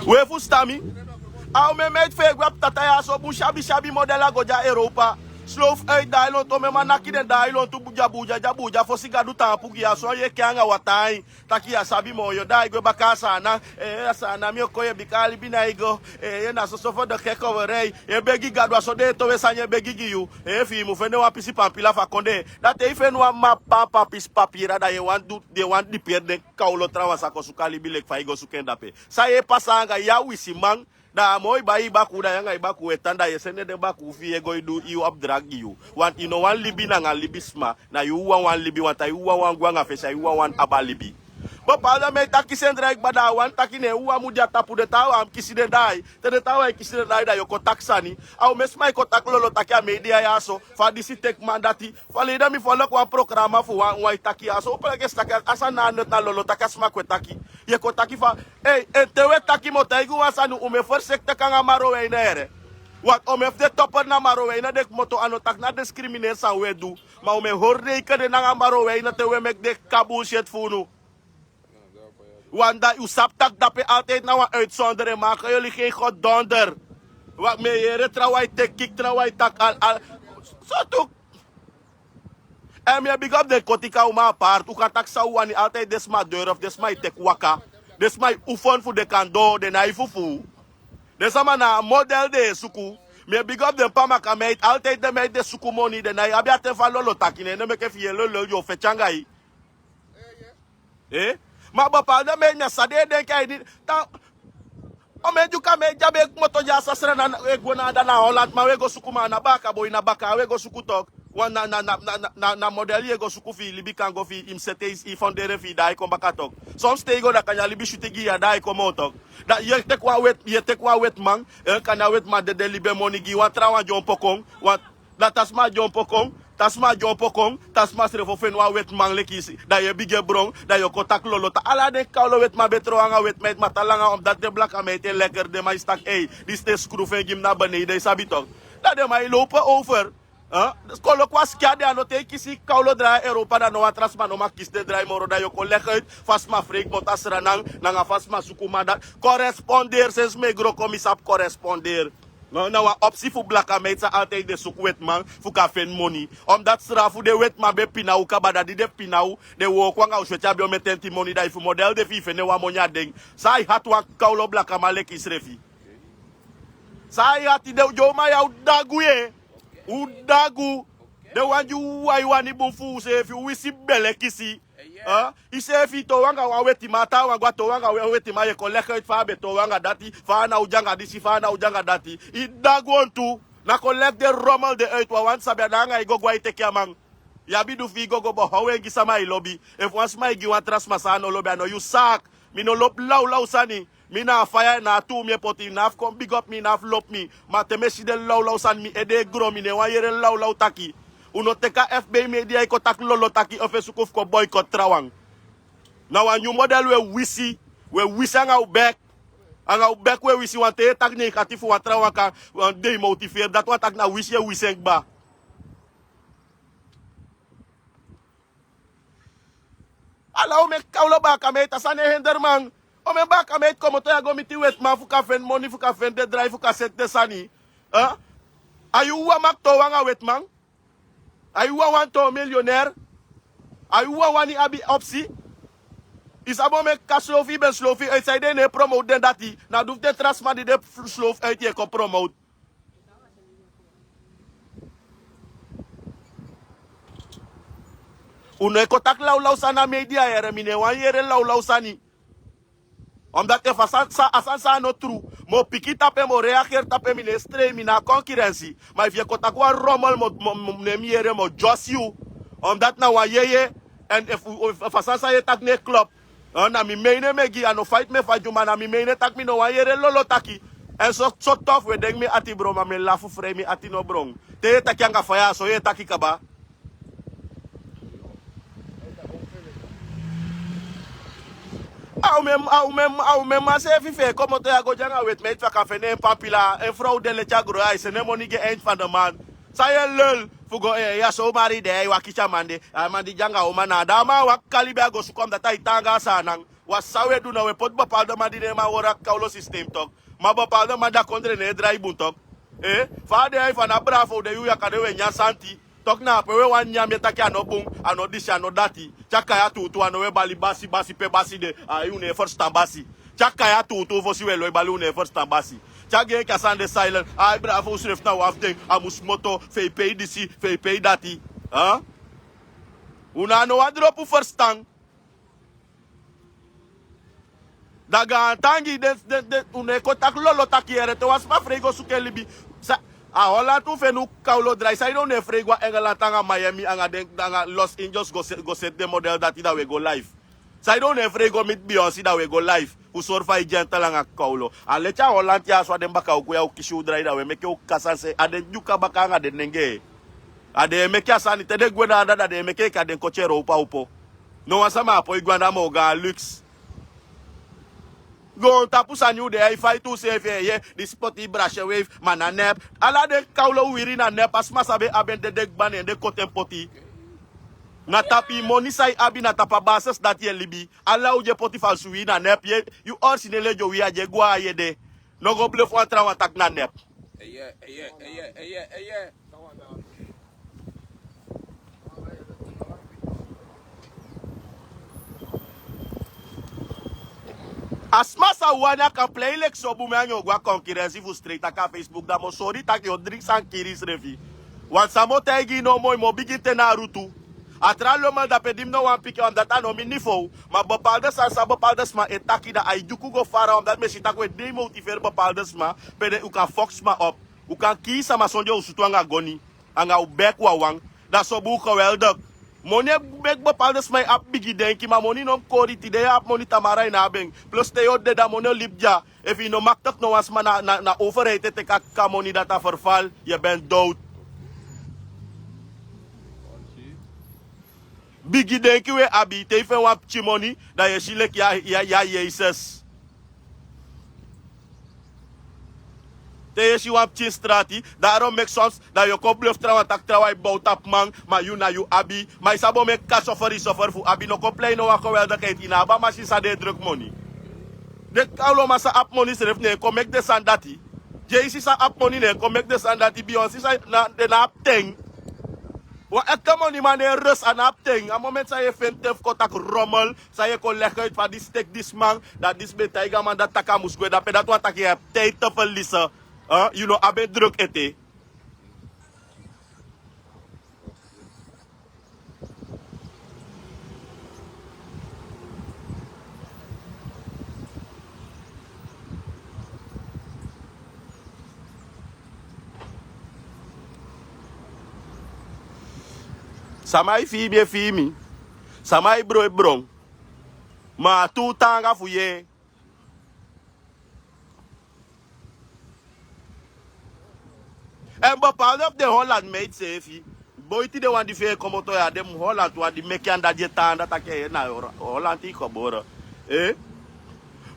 We fusutan mi? A omen meid fu e gwe a ptata ya so, bun syabi syabi model a go dya Europa. Slow fu uit dan a e lontu, omen man naki den dan a e lontu, buja buja dya buja fosi Gadu taampu gi yu a so, yu e kon anga wataa ain. Taki yu á sabi moo, yu o daai gwe baka a Saanan. Eh, a Saanan mi o kon, yu e bika a libi na yu go. Eh, yu na soso fu de gekke werei. Yu e begi Gadu, a so den e towe sani e begi gi yu. Eh, efu yu mu fende wan pisi pampila fu a kondee. Dan te yu fende wan mma pampa pisi papira, dan yu e wani du, yu e wani diperi den kawlo trawan sa kon suku a libi leki fa yu go suku en dape. San yu e pasa anga yu, a wisiman. Dan a moo i bai i bakuu, dan yu anga i bakuu e tan, dan yu e sende den bakuu fi yu e go e du yu opdracht gi yu. Want yu no wani libi nanga libisma, na yu wawan libi, want a yu wawan gwe anga fesi, a yu wawan abi a libi. Bepaalde meid taki sendrai kba, dan a wani taki ne en wawan mu de a tapu, den taawan á mu kisi den daai. Te den taawan e kisi den daai, dan yu o kon taki sani. A omen sma e kon taki lolo taki a media ya so, fa disi teki man dati. Falei dan mi folok wan programa fu wan, wan e taki ya so, u pleke si taki a sani na a noti, na lolo taki a sma kon e taki. Yu e kon taki fa, ei, en te u e taki mi o taigi u wan sani, u mu e ferseki teki anga Marowei na yere. Want omen fu den topper na Marowei na den komoto, a no taki na discrimineren san u e du. Ma u mu e hori den eke den nanga Marowei na te u e meki den kabuusyet fu unu. Want dan u sabi taki dape altijd na wan uitzondering, maken jullie geen gedonder. Want mi e yere trawan e teki kiki, trawan e taki al, al. So tu. En mi e bigi op den Kotika uman apart. U kan taki san u wani, altijd den sma durf, den sma e teki waka. Den sma e oefen fu den kan doo, den nái fufuu. Den sama na a model den e suku. Mi e bigi op den Pamaka meid, altijd den meid de suku moni, den nái abi a ten fu a lolo taki, ne en no meke fi yu e lolo, yu o feti anga yu. Eh? Ma bepaalde meid, mi á sabi san den e denki a ini. Tan, omen Dyuka meid di a be e komoto dya a Sranan e gwe na anda na Holland, ma u e go suku, ma a ná baaka boi, na bakaa u e go suku tok. Wan na, na, na model yu e go suku fi yu libi kan go, fi yu mu seti, yu fondere fi yu daai kon baka tok. Son stay go, dan kande a libi switi gi yu, a daai kon moo tok. Dan yu e teki wan weti, yu e teki wan wetiman, eh, kande a wetiman dede libi en moni gi wan trawan dyompo kon, wan Dati a sma dyompo kon, te a sma dyompo kon, te a sma srefi o feni wan wetiman leki yu si, dan yu e bigin e bron, dan yu o kon taki lolo taki ala den kawlo wetiman ben trow anga wetiman ete, ma te langa omdat den blakaman ete e lekker, den man e si taki ei, disi den skrufu en gi mi na beneden, yu sabi tok. Dan den man e lowpu over. Kon luku a skin, a de a no te yu kisi kawlo drai a Europa, dan no wan tra sma no man kisi den drai moro, dan yu o kon leg uit fa sma frei komoto a Sranan, nanga fa sma suku man dati. Corresponderen, sensi mi e gro kon mi sabi corresponderen. No, na wan opsi fu blakaman ete sa altijd de suku wetiman fu kan feni moni. Omdat srafu den wetiman ben pina u kaba, dan di den pina u, den wooko anga u sweti abi omen tenti moni, dan efu model de fi yu fende wan moni a den. San a e hati wan kawlo blakaman leki yu srefi? San a e hati den, den uman ya u dagu ye. U dagu. Den wan di u waiwani bun fu useefi, u wisi bele kisi. Iseefi yu tow anga wan wetiman, a taawan go a tow anga wan wetiman, yu e kon leg uit fa a be tow anga dati, fa a ná o de anga disi, fa a ná o de anga dati. Yu dagu ontu. Na kon leg den romel de uit, wan wani sabi, a ná anga yu go go a e teki a man. Yu abi du fi yu go go behow en gi sama yu lobi. Efu wan sma e gi wan tra sma san a no lobi, a no yu saak. Mi no lobi lawlaw sani. Mi na a faya en na a tuu mi e poti, na a fu kon bigi opu mi, na a fu lobi mi. Ma te mi e si den lawlaw sani, mi ede e gron, mi no e wani yere lawlaw taki. Un no teki a F B media e kon taki lolo taki ofu e suku fu kon boikoti trawan. Na wan nyun model un e wisi, un e wisi anga un bek. Anga un bek un e wisi, wan te yu e taki negatief fu wan trawan kan, wan demotiveri, dati wani taki na wisi yu e wisi en kba. Ala un meki kawlo bakameiti, a sani e hender man. Un meki bakameiti komoto ya go miti wetiman fu kan feni moni, fu kan feni den drai, fu kan seti den sani. Eh? A yu wawan maki toon anga wetiman? A yu wawan toon milionair? A yu wawan wani abi opsi? I sabi un meki kan slow fu i ben slow fu i uit, saide yu no e promote den dati? Na du fu den tra sma di den slow fu uit yu e kon promote. Un no e kon taki lawlaw sani na media yere, mi no e wani yere lawlaw sani. Omdat efu a sani san, a sani san a no tru, mi o piki tapu en, mi o reageri tapu en, mi no e strei, mi na a konkirensi. Ma efu yu e kon taki wan romel, mi o, mi o, mi o, ne mi yere, mi o dyosi yu. Omdat na wan yeye, en efu, efu a sani san yu e taki no e klop. Eh, na mi meini mi e gi, a no faiti mi e fadyu, ma na mi meini taki mi no wani yere lolo taki. En so, so tofu e denki mi ati bro, ma mi e lafu frei, mi ati no bron. Te yu e taki anga faya, so yu e taki kaba. A umen, a umen, a umen man seefi fu e komoto ya go de anga wetiman fu a kan feni en pampila, en frow de leti a gron, ai seni en moni gi en eindvan de man. San yu e lel fu go, eh, ya so mari de, ai waki tyari man de. A man di de anga uman na, da a man waki kalibi a go suku en, dati ai tan anga a Saanan. Wan san un e du na un e poti bepaalde man di no e man wori a kawlo systeem tok. Ma bepaalde man di a kondre no e drai bun tok. Eh, fa a de ya, efu a na Bravo de, yu yaka de, un e nyan santi. Tok na ape un e wani nyan, mi e taki a no bun, a no disi, a no dati. Te a kai a tuutuu, a no e bali basi, basi pe basi de. Ai, un no e ferstan basi. Te a kai a tuutuu fosi un e lon e bali, un no e ferstan basi. Te a gi enke a sani de silent. Ai, Bravo, un srefi na wan fu den, a mus moto, fu e pei disi, fu e pei dati. Huh? Un no abi no wan dropu ferstan. Da gaantangi den, den, den, un no e kon taki lolo taki yere, te wan sma frei go suku en libi. Sa, a Holland un feni un kawlo drai, saide un no e frei go a Engeland anga Miami, anga den, anga Los Angeles go se-, go seti den model dati, da un e go live? Saide un no e frei go miti Beyoncé, da un e go live? Un sori fa yu gentle anga kawlo. A leti a Holland ya, so a den bakawku ya o kisi un drai, da un e meke un kasa se, a den Dyuka baka anga den nenge. A den e meke a sani, te den gwe na anda, da den e meke enke a den koti Europa opo. No wan sama á poi go anda moo gaan luxe. Goontapu sani u de ya, i faiti useefi, eh, ye, disi poti i brasye weif, ma na nep. Ala den kawlo uwii na nep, a sma san be abi en dede kba, ne den koti en poti. Na tapu i moni san i abi, na tapu a basis dati i e libi. Ala u di e poti falsu uwii na nep, ye, yu originele uwii a di e gwe a yu ede. No go blefu wan trawan taki na nep. Eye, eye, eye, eye, eye. A sma san wani a kan plei leki so bun, mi anga en o go a konkirensi fu strei taki a Facebook, da mi o sori taki yu o drink san kiri yusrefi. Wan san mi o taigi yu nomo, i mu o bigin te na a rutu. A tra lomal dape di mi no wani piki en, omdat a no mi nivow. Ma bepaalde sani san bepaalde sma e taki, da ai dyuku go fara, omdat mi e si taki u e demotiveri bepaalde sma, pe den u kan foki sma op. U kan kii sama sondee u sutu anga goni, anga u bek wawan. Da so bun, geweldig. Moni e meki bepaalde sma e abi bigi denki, ma moni no mus kori, tide yu abi moni, tamara yu no abi en. Plus te yu o dede, a moni o libi dya. Efu yu no maktik, no wan sma na, na, na overheid e teki a moni, dati a verval, yu ben dood. Bigi denki u e abi, te yu feni wan pikin moni, da yu e si leki yu a, yu a, yu a Yesus. Te yu e si wan pikin strati, daarom meki soms, da yu o kon blefu trawan taki trawan e bow tapu man, ma yu na yu abi, ma i sabi o meki kan soferi, soferi fu abi, no kon plei no wan geweldigheid, i no abi a masin san den e druk moni. Den kawloman san abi moni srefi ne en kon meki den sani dati. Jay-Z san abi moni ne en kon meki den sani dati. Beyoncé san na, den no abi ten. Wan ekte moniman no e rus, a no abi ten. A moment san yu e feni ten fu kon taki rommel, san yu e kon leg uit fa disi teki disi man, da disi ben taigi a man dati taki a mus gwe, dape dati wani taki yu abi tijd te verliezen. Huh? Yu no abi en druk ete. Sama e fii mi, e fii mi. Sama e bron, e bron. Ma a tuu taanga fu yu. Èn bepaalde fu den Holland meiti seefi, boiti den wan di fee komoto ya, den Holland wan di meke anda di e tan anda taki en na Holland i koboro.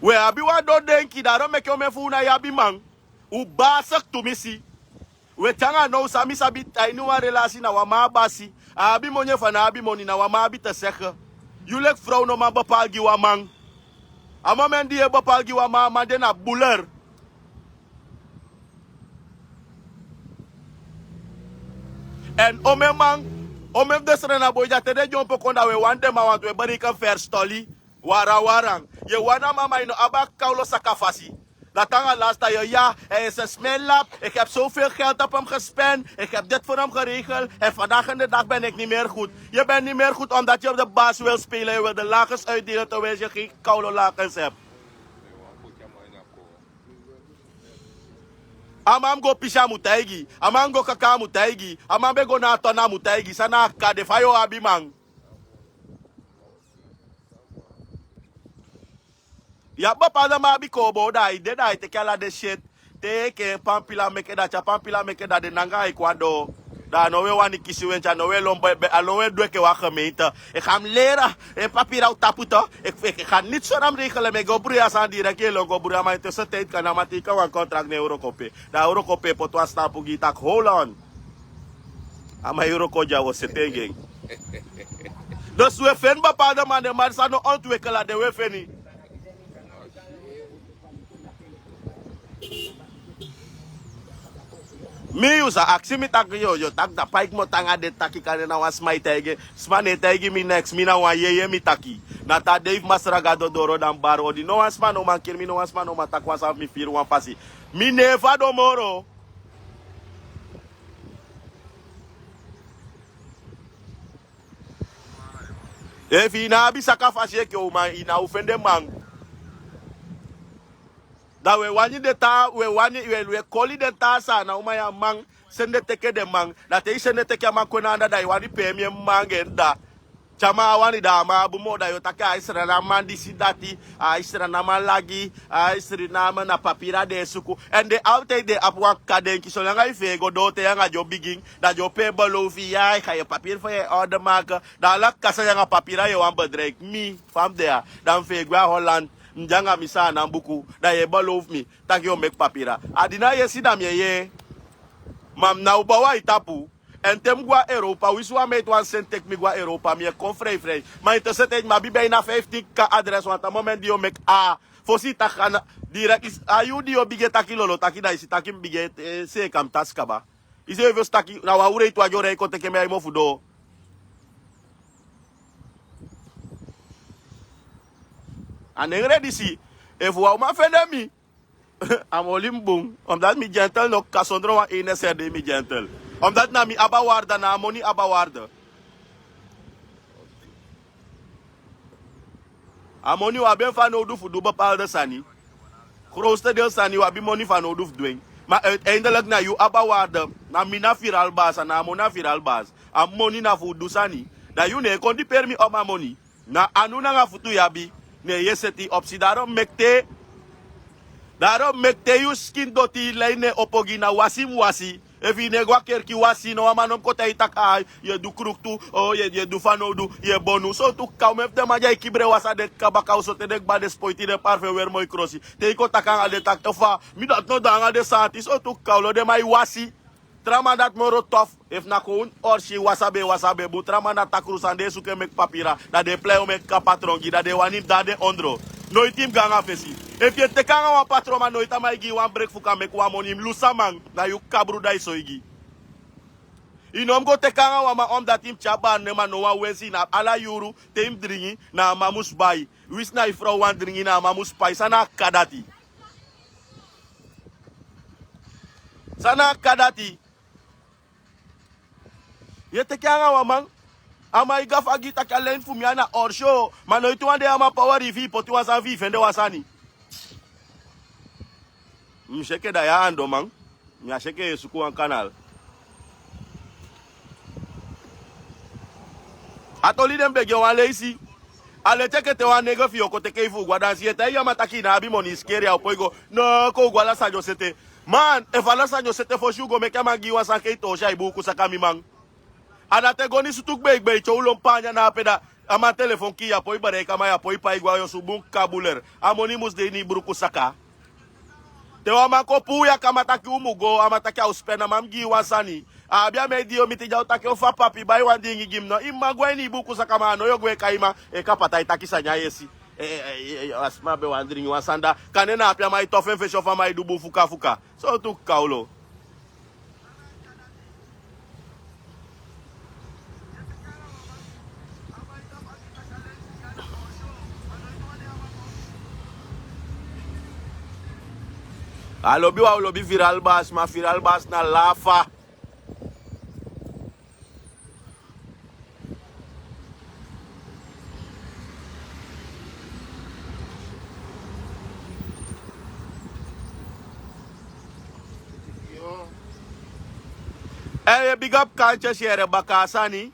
We abi wan don denki, daro meke omen fu un na yabi man. Un baasek tumisi. We te anga now san mi sabi a ini wan relasi na wan man a basi. A abi moni efu a ná abi moni na wan man abi te seke. Yu leki frow no man bepaal gi wan man. A moment di yu e bepaal gi wan man, a man de na buler. Èn omen man, omen fu den srana boi di a te den dyompo kon da we wani den man wantu we beriken ferstoli. Warawaran. Yu e wani a man ma yu no abi a kawlo saka fasi. Dati anga lasta yu ya, en se smelap. Ik heb zoveel geld op hem gespend. Ik heb dit voor hem geregeld. En vandaag in de dag ben ik niet meer goed. Je bent niet meer goed omdat je op de baas wil spelen. Je wil de lakens uitdelen terwijl je geen koude lakens hebt. A man go pisi a mu taigi. A man go kaka a mu taigi. A man be go na a tona a mu taigi. San na a kade fa yu o abi man. Ya bepaalde man abi koobo da a ide da a e teke ala den shet. Te enke pampila meke da te a pampila meke da den nanga a e kon a doo. Da a no we wani kisi wenti a no we lon bebe a no we du enke wan gemeente. Eki a mu leri en papira o tapu to. Eki a niti sori a mu reikele mi e go bruya sani direkti e lon go bruya ma en tese teiti kan na a man teika wan kontrakti na eurokope. Da eurokope poti wan stampu gi i taki holon. A man eurokodia wi o sete en gi en. Dus wi e feni bepaalde man den man san no ontwekela den wi e feni. Mi yu sa aksi mi taki yu o taki da paiki moto anga den taki kande na wan sma e taigi en. Sma no e taigi mi neks mi na wan yeye mi taki. Na te a dei fu masra gado doro dan bari odi no wan sma no man kiri mi no wan sma no man taki wan sani fu mi firi wan fasi. Mi no e fadon moro. Efu i na abi saka fasi eke uman i na u fende man. Da we wani den taa we wani we koli den taa san na uman ya man. Sende teke den man da te i sende teke a man kon na anda da i wani pee mi en man gen da. Te a man a wani da a man abi moo da yu o taki a isra na a man disi dati. A isra na a man lagi. A isra na a man na papira den e suku. Èn den altide den abi wan kaka denki solanga i fee go doo te yu anga den o bigin. Da den o pee bolow fi yu ya yu ga yu papira fa yu e orde maka. Da ala kaka san yu anga papira yu e wani bedreiki mi fa mi de ya. Da mi fee gwe a holland. Mi de anga mi san a nan buku. Da yu e bolow fu mi taki yu o meki papira. A di na yesi da mi e yee. Ma mi na o bow a i tapu. Èn te mi go a europa winsi wan meiti wani seni teki mi go a europa mi e kon freifrei. Ma yu te seti eti mi abi ben ini a fiftin kaka adres wan tan moment di yu o meki a fosi i taki a na direkti a yuu di yu o bigin e taki lolo taki da i si taki mi bigin e seeka mi tasi kaba. I seefi o si taki na wan ureiti wan di o rei kon teke mi a i mofu doo. A nen redi si efu wan uman fende mi. A mu oli mi bun. Omdati mi gentel no kasondro wan eneserde mi gentel. Omdati na mi abi a warda na a moni abi a warda. A moni wi abi en fanowdu fu du bepalde sani. Krowste del sani wi abi moni fanowdu fu du en. Ma uiteindelik na yu abi a warda. Na mi na firalbas a na a moni a firalbas. A moni na fu du sani. Da yu no e kon diperi mi omi a moni. Na anu nanga futu yu abi. Ne yu e seti opsi daro meki te. Daro meki te yu skin doti lei ne opo gi na wasi mus wasi. Efu yu ne go a kerki wasi no wan man no mus kon taigi yu taki ai yu e du kruktu. Yu e du fanowdu yu e bonu sowtu kaka un men fu den man di a e kibre wasi a den kaka baka un sote den kba den spoiti den parfen weri moi krosi. Te yu kon taki anga den taki efu a mi dati no du anga den santi sowtu kaka un lo den man e wasi. Tra man dati moro tof. Efu na kon un orsi wasa ben wasa ben bun tra man dati takru sani den e suku en meki papira. Da den e plei o meki kapa trongi da den e wani mi de na den ondro. Noiti mi go anga fesi. Efu yu e teki anga wan patron man noiti a man e gi yu wan breki fu kan meki wan moni mi lusu a man. Na yu kabru da e soigi. Yu no mu go teki anga wan man omdati mi tyari bari nen man no wan wensi na ala yuru. Te yu mu dringi na a man mus bai. Winsi na yu frow wani dringi na a man mus pai san na a kaka dati. San na a kaka dati. Yu e teke anga wan man. A man e gafa gi yu taki a lein fu mi a na orsi o. Ma noiti wan dei a man pawari yu fi yu poti wan sani fi yu fende wan sani. Mi si enke da yu a andoman. Mi a si enke yu e suku wan kanal. A toli den begi en wan leisi. A leti enke te wan nege fi yu o kon teke yu fu u go a dansi yu e taigi a man taki yu na abi moni yu skeri a o poi go. No kon u go ala sani o sete. Man, efu ala sani o sete fosi u go meke a man gi yu wan sani ke i toosi a i buuku saka mi man. A dati e go ni sutu gbeigbeiti o u lon paanya na ape da. A man telefon kii ya poi bereiki a man ya poi pai gwe a yu osu bun kabuler. A moni mus de ini i buruku saka. Te wan man kon puu yu a kama taki u mu go a man taki a o spen a man mu gi yu wan sani. A abi a man e di yu o miti di a o taki o fa papi bai wan diingi gi mi no i mma gwe a ini i buuku saka man a no yu o gwe e kai man e kapata e taki sani a yesi. A sma be wan diingi wan sani da kande na ape a man e tofu en fesi ofu a man e du bun fuka fuka. Sowtu kawlo. A lobi wan u lobi firal baasi ma firal baasi na lafa. Èn yu e bigi apu kantye si ere baka a sani.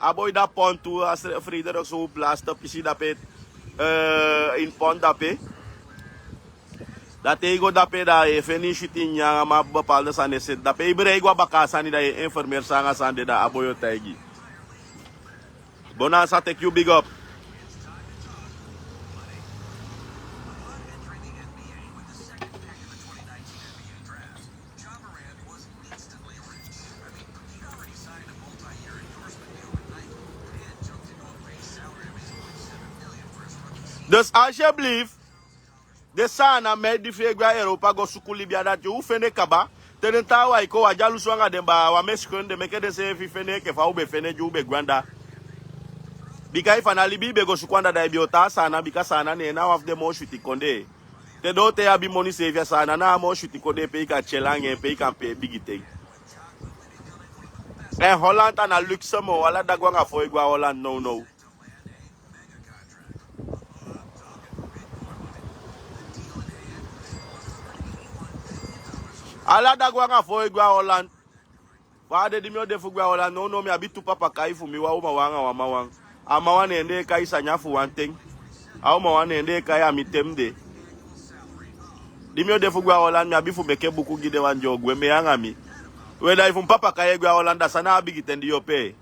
A boi da pontu a frederik su blasta pisi dape. Ini pon dape. Da te i go dape da yu e feni i switi nyan a man bepalde sani e seti dape i brei go a baka a sani da yu e informeri san anga sani de da a boi o taigi. Bonansa teki yu bigi op. Dus alsjeblief. Den saana mei di fi e gwe a europa go suku libi a dati u fende kaba. Te den taawan e kon u a dyalusu anga den baa wan meskun den meke denseefi fende enke fa u be fende di u be gwe anda. Bika efu a na libi i be go suku anda da i be o tan a saana bika saana ne en na wan fu den moo switi kondee. Te den o te i abi moni seefi a saana na a moo switi kondee pe i kan tyel anga en pe i kan pee bigi ten. Èn holand a na lukse moo ala dagu anga fo e gwe a holand nownow. Ala dagu anga fo e gwe a holand. Fa a de di mi o de fu gwe a holand nownow mi abi tu papakai fu mi wan umawan anga wan mawan. A mawan ne en de e kai sanya fu wan ten. A umawan ne en de e kai a mi ten mi de. Di mi o de fu gwe a holand mi abi fu meke buku gi den wan di o gwe mei anga mi. We da efu mi papakai e gwe a holand da san na a bigi ten di yu o pee?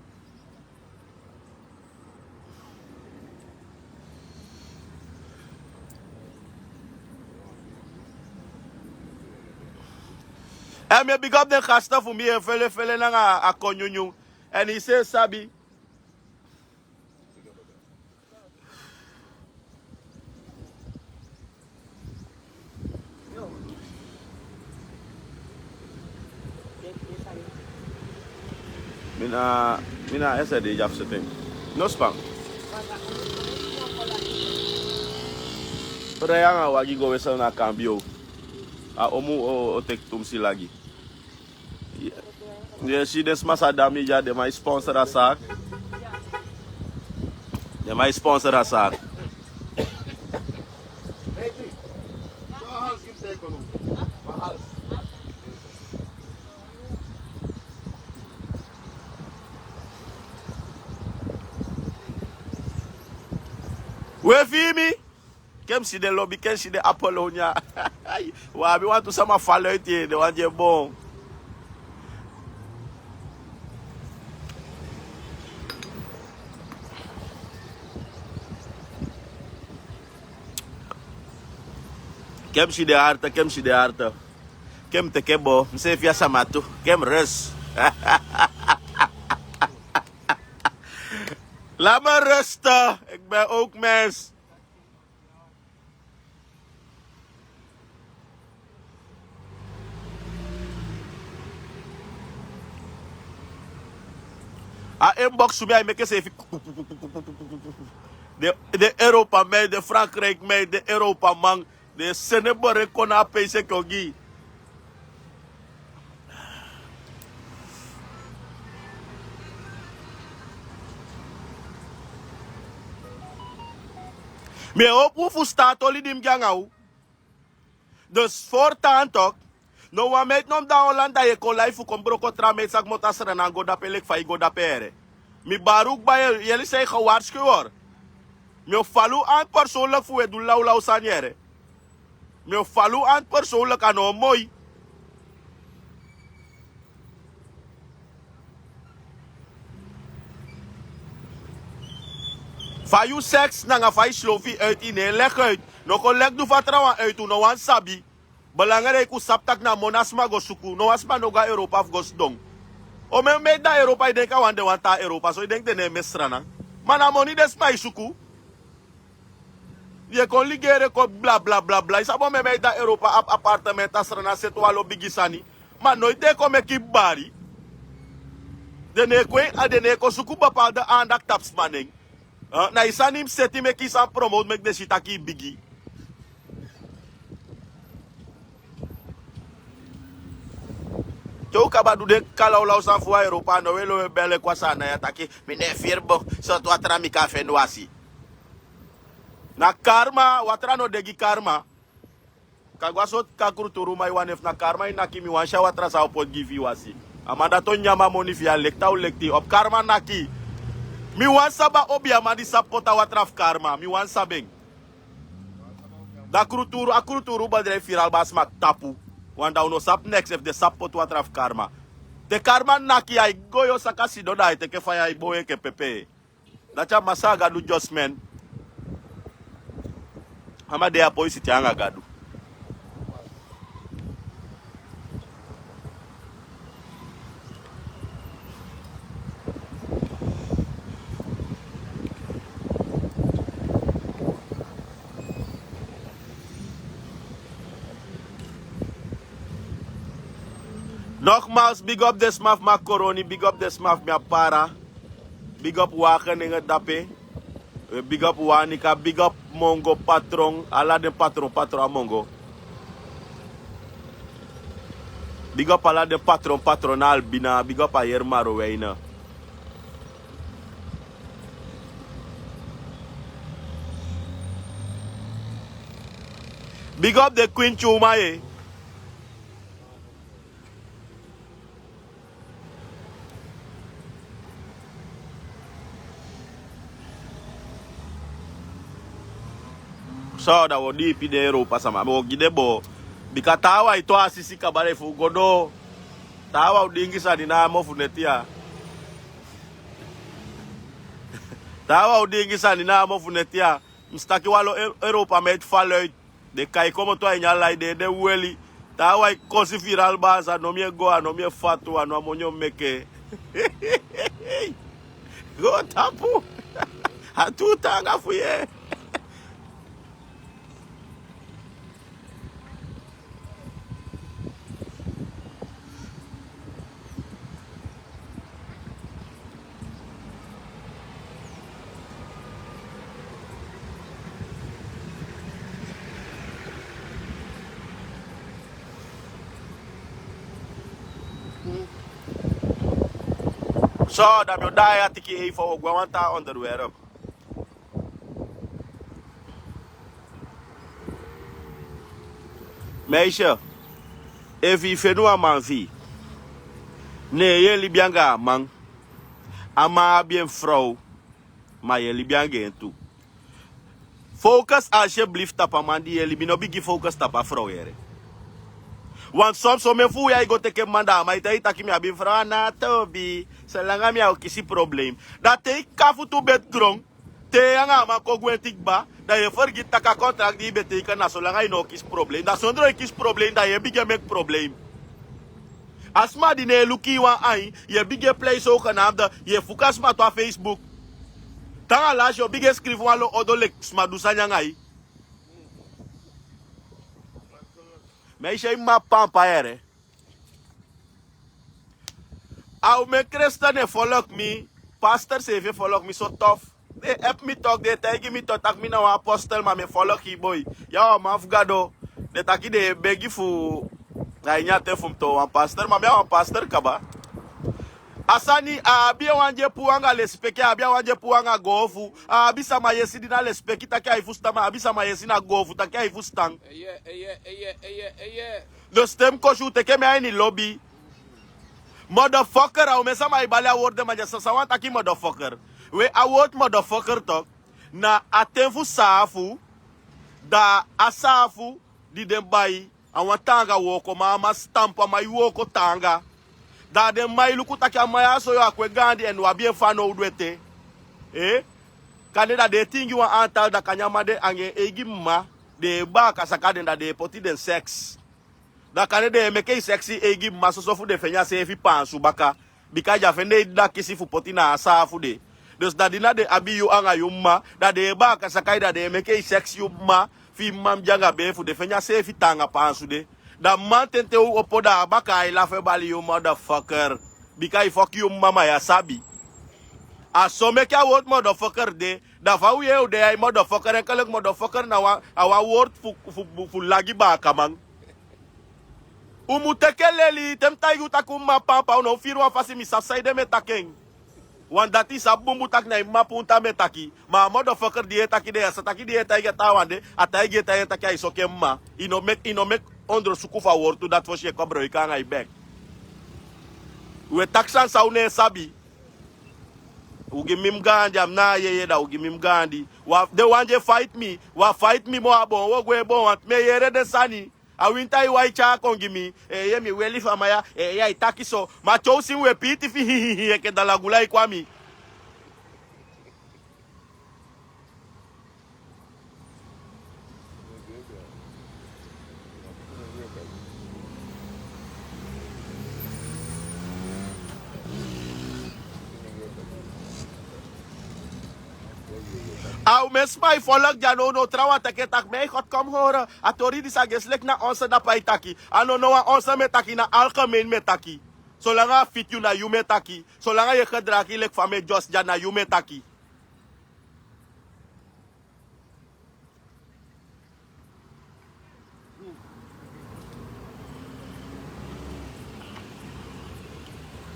Èn mi e bigi op den gasta fu mi e fele fele nanga a kon nyunyun. Èn i se sabi. Mi na mi na ese de dyafu sete. No span. Rei anga wagi go wesel na kambio. A omu o teki tumsi lagi. Yu e si den sma sa dami dya den man e sponsor a saak. Den man e sponsor a saak. We fii mi. Ke mi si den lobi ke mi si den apolonia. Wi abi wantu sama faluiti den wan di e bon. Ke mi si den arte ke mi si den arte. Ke mi teke bo mi seefi a sama tu. Ke mi rus. Laat me rusten. Ik ben ook mens. A inbox fu mi a e meke seefi. Den europaman den frankrijkman den europaman. Den sende bere kon na a peisi enke ogii. Mi e hopu fu staati oli di mi gi anga u. Dus fortan tok. No wan meit no mi de a holand da yu e kon lai fu kon broko tra meit san kmoto a sranan go dape leki fa yu go dape here. Mi bari u kba yeli san yu gewarsku yu hori. Mi o fali u anti personlik fu u e du lawlaw sani here. Mi o fali u anti personlik a no o moi. Fa yu seks nanga fa yu slofi uit yu ne en legi uit. No kon legi du fu a trawan uit un no wani sabi. Belangriki un sabi tak' na moni a sma go suku no wan sma no go na europa fu go sidon. O men meti na europa yu denki a wani den wani tan na europa so yu denki den no e mesi sranan. Ma na moni den sma e suku. Yu e kon ligere kon blablabla yu sabi o men meti na europa abi apartement a sranan seti wan lo bigi sani. Ma noiti den e kon meki bari. Den no e kon suku bepalde andak tapu sma nen. Na yu sani mus seti meki yu sani promote meki den si taki yu bigi. Te un kaba du den kalawlaw sani fu wan europa a no we lo we bele kon a sani na yu a taki. Mi no e firi bun. Sortu watra mi kan feni wasi. Na karma watra no de gi karma. Kan go a sortu kakruturu man yu wani efu na karma yu naki mi wani si a watra san o poti gi yu fi yu wasi. A man dati o nyan mi a moni fi yu a lekti a o lekti opu karma naki. Mi wani sabi a obi a man di sabi poti a watra fu karma mi wani sabi en. Da kruturu a kruturu badrei firi alba a sma tapu. Wan da un no sabi neks efu den sabi poti watra fu karma. Te karma naki ai go yu o saka sidon da ai teke faya ai bow enke pepe. Dati a masaa gadu dyosmen. Ama de a poisi te anga gadu. Nogmals bigi op den sma fu makoroni bigi op den sma fu mi a para. Bigi op wagen ningen dape. Bigi op wanika bigi op mongo patron ala den patron patron a mongo. Bigi op ala den patron patron na albina bigi op a yeri maroweine. Bigi op den kwinti uman ye. So da wo diipi den europa sama mi wo gi den boo. Bika taawan e too a sisi kaba den fu go doo. Taawan o diingi sani na a mofu neti ya. Taawan o diingi sani na a mofu neti ya. Mi si taki wan lo europa meti faluit. Den kai komoto a ini a lai den ede weli. Taawan e kosi firi alba a sa no mi e go a no mi e fatu a no a moni o meke. Go tapu. A tuu taanga fu yu. So da mi o daai a tiki ei fa wi o gwe a wan taa onderwerp. Meisye, efu yu feni wan man fi yu, ne yu e libi anga a man. A man abi en frow. Ma yu e libi anga en tu. Focus alsyeblif tapu a man di yu e libi no bigin focus tapu a frow yere. Wan somi somi en fu wi a e go teke man da a man e taigi taki mi abi en frow a na a toobi. Solanga mi a o kisi problem. Da te yu kafu tu beti gron. Te yu anga a man kon gwenti kba. Da yu e fergiti tak' a kontrakti di yu be teiken na solanga yu no o kisi problem da sondro yu kisi problem da yu e bigin e meki problem. A sma di no e luku yu wan ain. Yu e bigin e plei sogenamde. Yu e fuku a sma tu a facebook. Tan a lasi yu o bigin e skrifi wan lo odo leki sma du sani anga yu. Ma yu si en mma pampa yere. A umen kristen e folok mi. Pastor seefi e folok mi so tof. Den e epi mi tok den e taigi mi tok tak' mi na wan apostel ma mi e folok yu boi. Yu a wan man fu gado. Den taki den e begi fu na ini a ten fu mi toon wan pastor ma mi a wan pastor kaba. A sani a abi en wan di e puu anga lesipeki a abi a wan di e puu anga goofu. A abi sama yesi di na lesipeki taki a e fusutan ma a abi sama yesi na goofu taki a e fusutan. Dostem kosi u teke mi a ini lobi. Modofoker a umen sama e bali a word den man di a sasa wan taki modofoker. We a word modofoker tok. Na a ten fu saafu. Da a saafu di den bai a wan taanga wooko ma a man stampu a man e wooko taanga. Da a den man e luku taki a man ya a so yu a kwe gaandi èn u abi en fanowdu ete. Kande da den e tingi wan antal, da kande a man de anga en eigi mma, den e baaka saka den, da den e poti den seks. Da kande den e meke i seksi eigi mma soso fu den feni a seefi paansu baka. Bika den á fende ede da kisi fu poti na a saafu de. Dus da di na den abi yu anga yu mma, da den e baaka saka i, da den e meke i seksi yu mma, fi i mma mu de anga bee fu den feni a seefi taanga paansu de. Da mamanten te u opo, da a bakaa e lafu e bali yu motherfucker. Bika i foki yu mma, ma yu á sabi. A so meke a wowtu motherfucker de. Da fa u yee u de ya, i motherfucker, enkeliki motherfucker na wan, a wan wowtu fu, fu, fu, fu lagi baakaman. U mu teke leli, te mi taigi u taki u mma pampa, u no mu firi wan fasi, mi sabi saide mi e taki en. Wan dati i sabi bunbun taki na i mma punta mi e taki. Ma a motherfucker di yu e taki de ya, sa taki di yu e taigi a taawan de, a taigi yu e taigi en taki ai soki en mma. I no meki, i no meki ondrosuku fu a wowtu dati fosi yu e kobroiki anga i bek. U e taki sani san u no e sabi. U gi mi mi gaandi, a mi na a yeye, da u gi mi mi gaandi. Wan, den wan di e fight mi, wan fight mi moo a boon, wo gwe boon, want mi e yere den sani. A winta i wai tyai kon gi mi, eh, ye mi weli famaya, eh, ya i taki so. Ma te u si mi we piiti fi hi, hi, hi, enke dalagula i kwami. A u mesi, ma i folok dya nownow, trawan teke taki, mi e God kom hore, a tori disi a gesleki na onse dapu ai taki. A no no wan onse mi e taki, na algemeen mi e taki. Solanga a fiti yu na yu mi e taki. Solanga yu e gedragi leki fa mi e dyosi dya na yu mi e taki.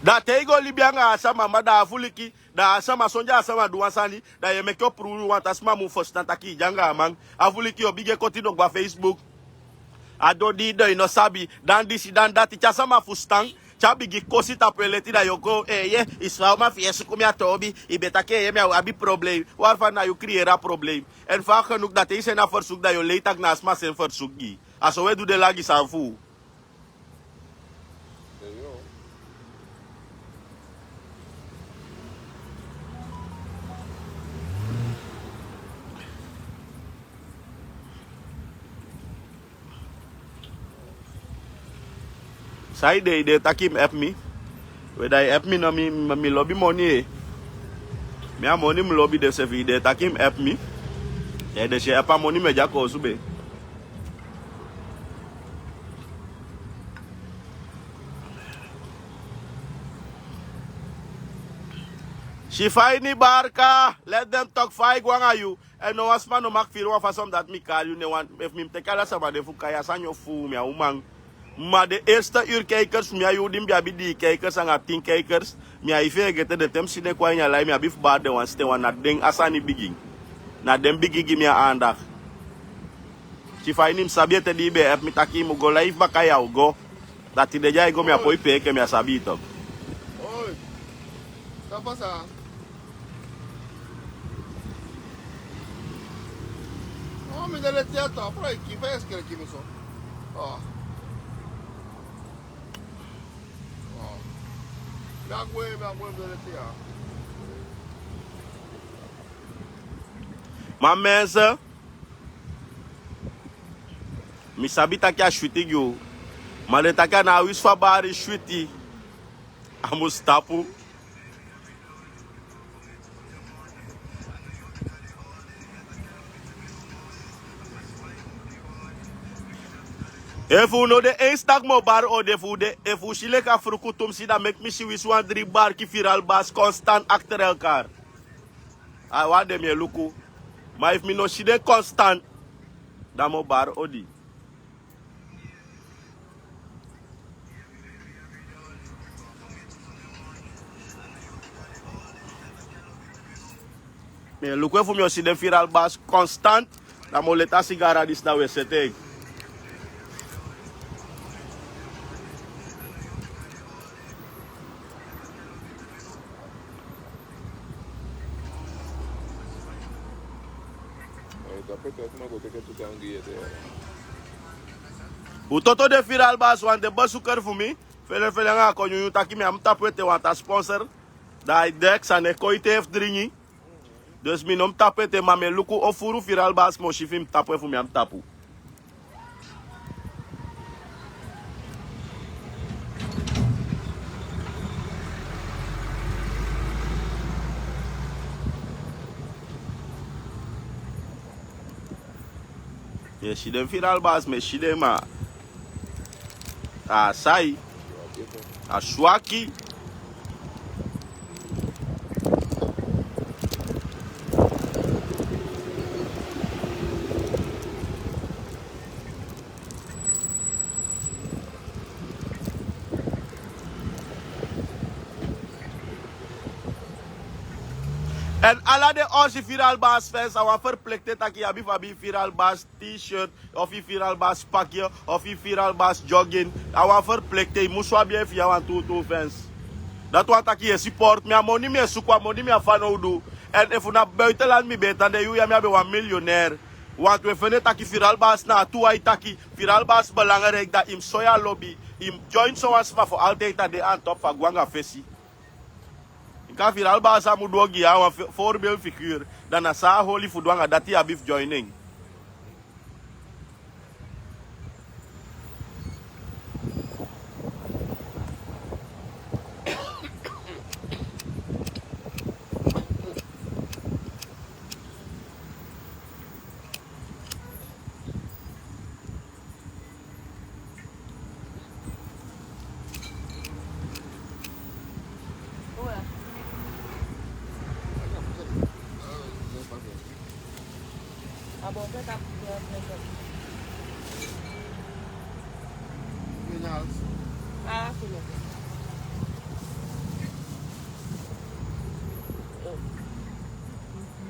Da te i go libi anga a sama, ma da a fuliki, da a sama, sonde a sama du wan sani, da yu e meke o puru wan ta sama mu fusutan taki i de anga a man. A fuliki yu o bigin e koti nogba Facebook. A don di i don, i no sabi, dan disi, dan dati, te a sama fusutan, te a bigin kosi tapu en leti, da yu o go, eh, ye, i si fa a uman fi yu e suku mi a toobi, i be taki, eh, ye, mi abi problem. Wari fa na yu kriyeri a problem. Èn fa a genuku, da te i seni a verzoek, da yu o lei taki na a sama seni verzoek gi. A so u e du den lagi sani fu u. San i de, i de taki mi epi mi. We, da i epi mi no, mi, mi, mi lobi moni, e. Mi a moni mi lobi, den sefi i de taki mi epi mi. Ye, den si epi a moni mi e de a koosube. Si fa ini barka, let dem tok fa i go anga yu. Èn no wan sma no mag firi wan fasi, omdat mi kari yu nen wan, efu mi mu teke ala sama de fu kai a sani o fu mi a uman. Ma den eerste uur kijkers fu mi a yuu di mi be abi dii kijkers anga tin kijkers, mi á e feegete den. Te mi si den kon a ini a live, mi abi fu bari den wan siten wan, na den a sani bigin. Na den bigin gi mi a aandacht. Si fa ini mi sabi ete di i be e epi mi taki i mu go live baka, ya o go. Da tide di ai go mi á poi pee enke mi á sabi i tok. Oi. San pasa? No, mi de leti ya, to, pero i ki fa i e skele gi mi so. Oh. Oh. Mi a gwe, mi a gwe, mi de leti ya. Ma mensen, mi sabi taki a switi gi u. Ma den taki a na a winsi fu a bari switi. A mus tapu. Efu u no de eens taki mi o bari odi, efu u de, efu u si leki a fruku tumsi, da meki mi si winsi wan dri barki viral basi constant achter elkaar. A wan de mi e luku. Ma efu mi no si den constant, da mi o bari odi. Mi e luku efu mi o si den viral basi constant. Da mi o leti a sigara disi, da u e seti en. U toto den viral basi, wan den bezoeker fu mi. Fele fele anga a kon nyunyun taki mi á mu tapu ete wan ta sponsor. Da ai dek sani e kon ete efu dringi. Dus mi no mu tapu ete, ma mi e luku o furu Firalbas mi o si efu mi mu tapu efu mi á mu tapu. Mi e si den Firalbas, mi e si den, ma a sai, a swaki. En ala den orsi Firalbas fans, a wan verplichte taki yu abi fu abi Firalbas t-shirt, of yu Firalbas pakje, of yu Firalbas jogging. A wan verplichte, yu musu abi en fu yu a wan tuutuu fans. Dati wani taki yu e support mi, a moni mi e suku, a moni mi abi fanowdu. En efu na buitenland mi be e tan, den yuu ya mi á be wan miljonair. Want wi e fende taki Firalbas na a tu ai taki, Firalbas belangrijk, da yu mu soi a lobi, yu mu join sowan sma fu altijd a de a top fu a go anga fesi. Nka Firalbas a mu du ogii, a wan vo-, voorbeeldfiguur. Da na san a holi fu du anga dati yu abi fu join en.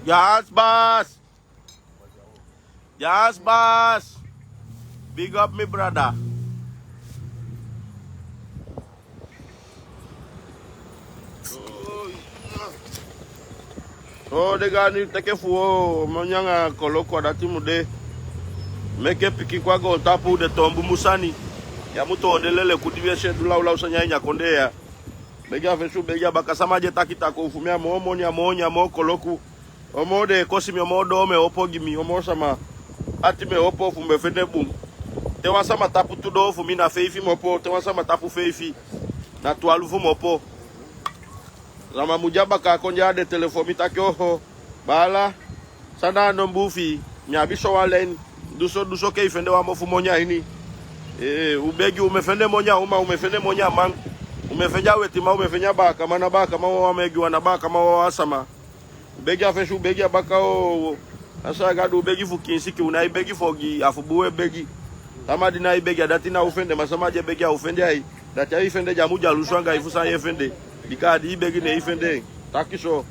Yes, boss. Yes, boss. Big up, mi brother. So den gani teke fu o moni anga koloku, a dati mu de. Meke pikin kon a goontapu, den toon bunbun sani. Ya mu toon den lele ku di wi e si e du lawlaw sani a ini a kondee ya. Begi a fesi, u begi a baka. Sama di e taki takuu fu mi, a moo moni, a moo nyan, a moo koloku. Omoo den e kosi mi, omoo doo mi e opo gi mi, omoo sama ati mi e opo fu mi be fende bun. Te wan sama tapu tu doo fu mi, na feifi mi opo. Te wan sama tapu feifi, na twalufu mi opo. Sama mu de a baka kon de a den telefon mi taki: oho, baala, san na a nombuu fi i? Mi abi sowan line. Duso, duso, ke i fende wan mofu moni a ini. Ee, u begi, u mu e fende moni a uman, u mu e fende moni a man. U mu e fende a wetiman, u mu e fende a baakaman, na baakaman wawan mu e gi wan, na baakaman wawan sama. U begi a fesi, u begi a baka o. A sa Gadu, u begi fu kiin sikin, u nái begi fu ogii, a fu bun u e begi. Sama di nái begi, a dati na u fende, ma sama di e begi, a u fende ai. Dati ai fende, di a mu dyalusu anga i fu san yu e fende. Bika a di i begi ne i fende. Taki so.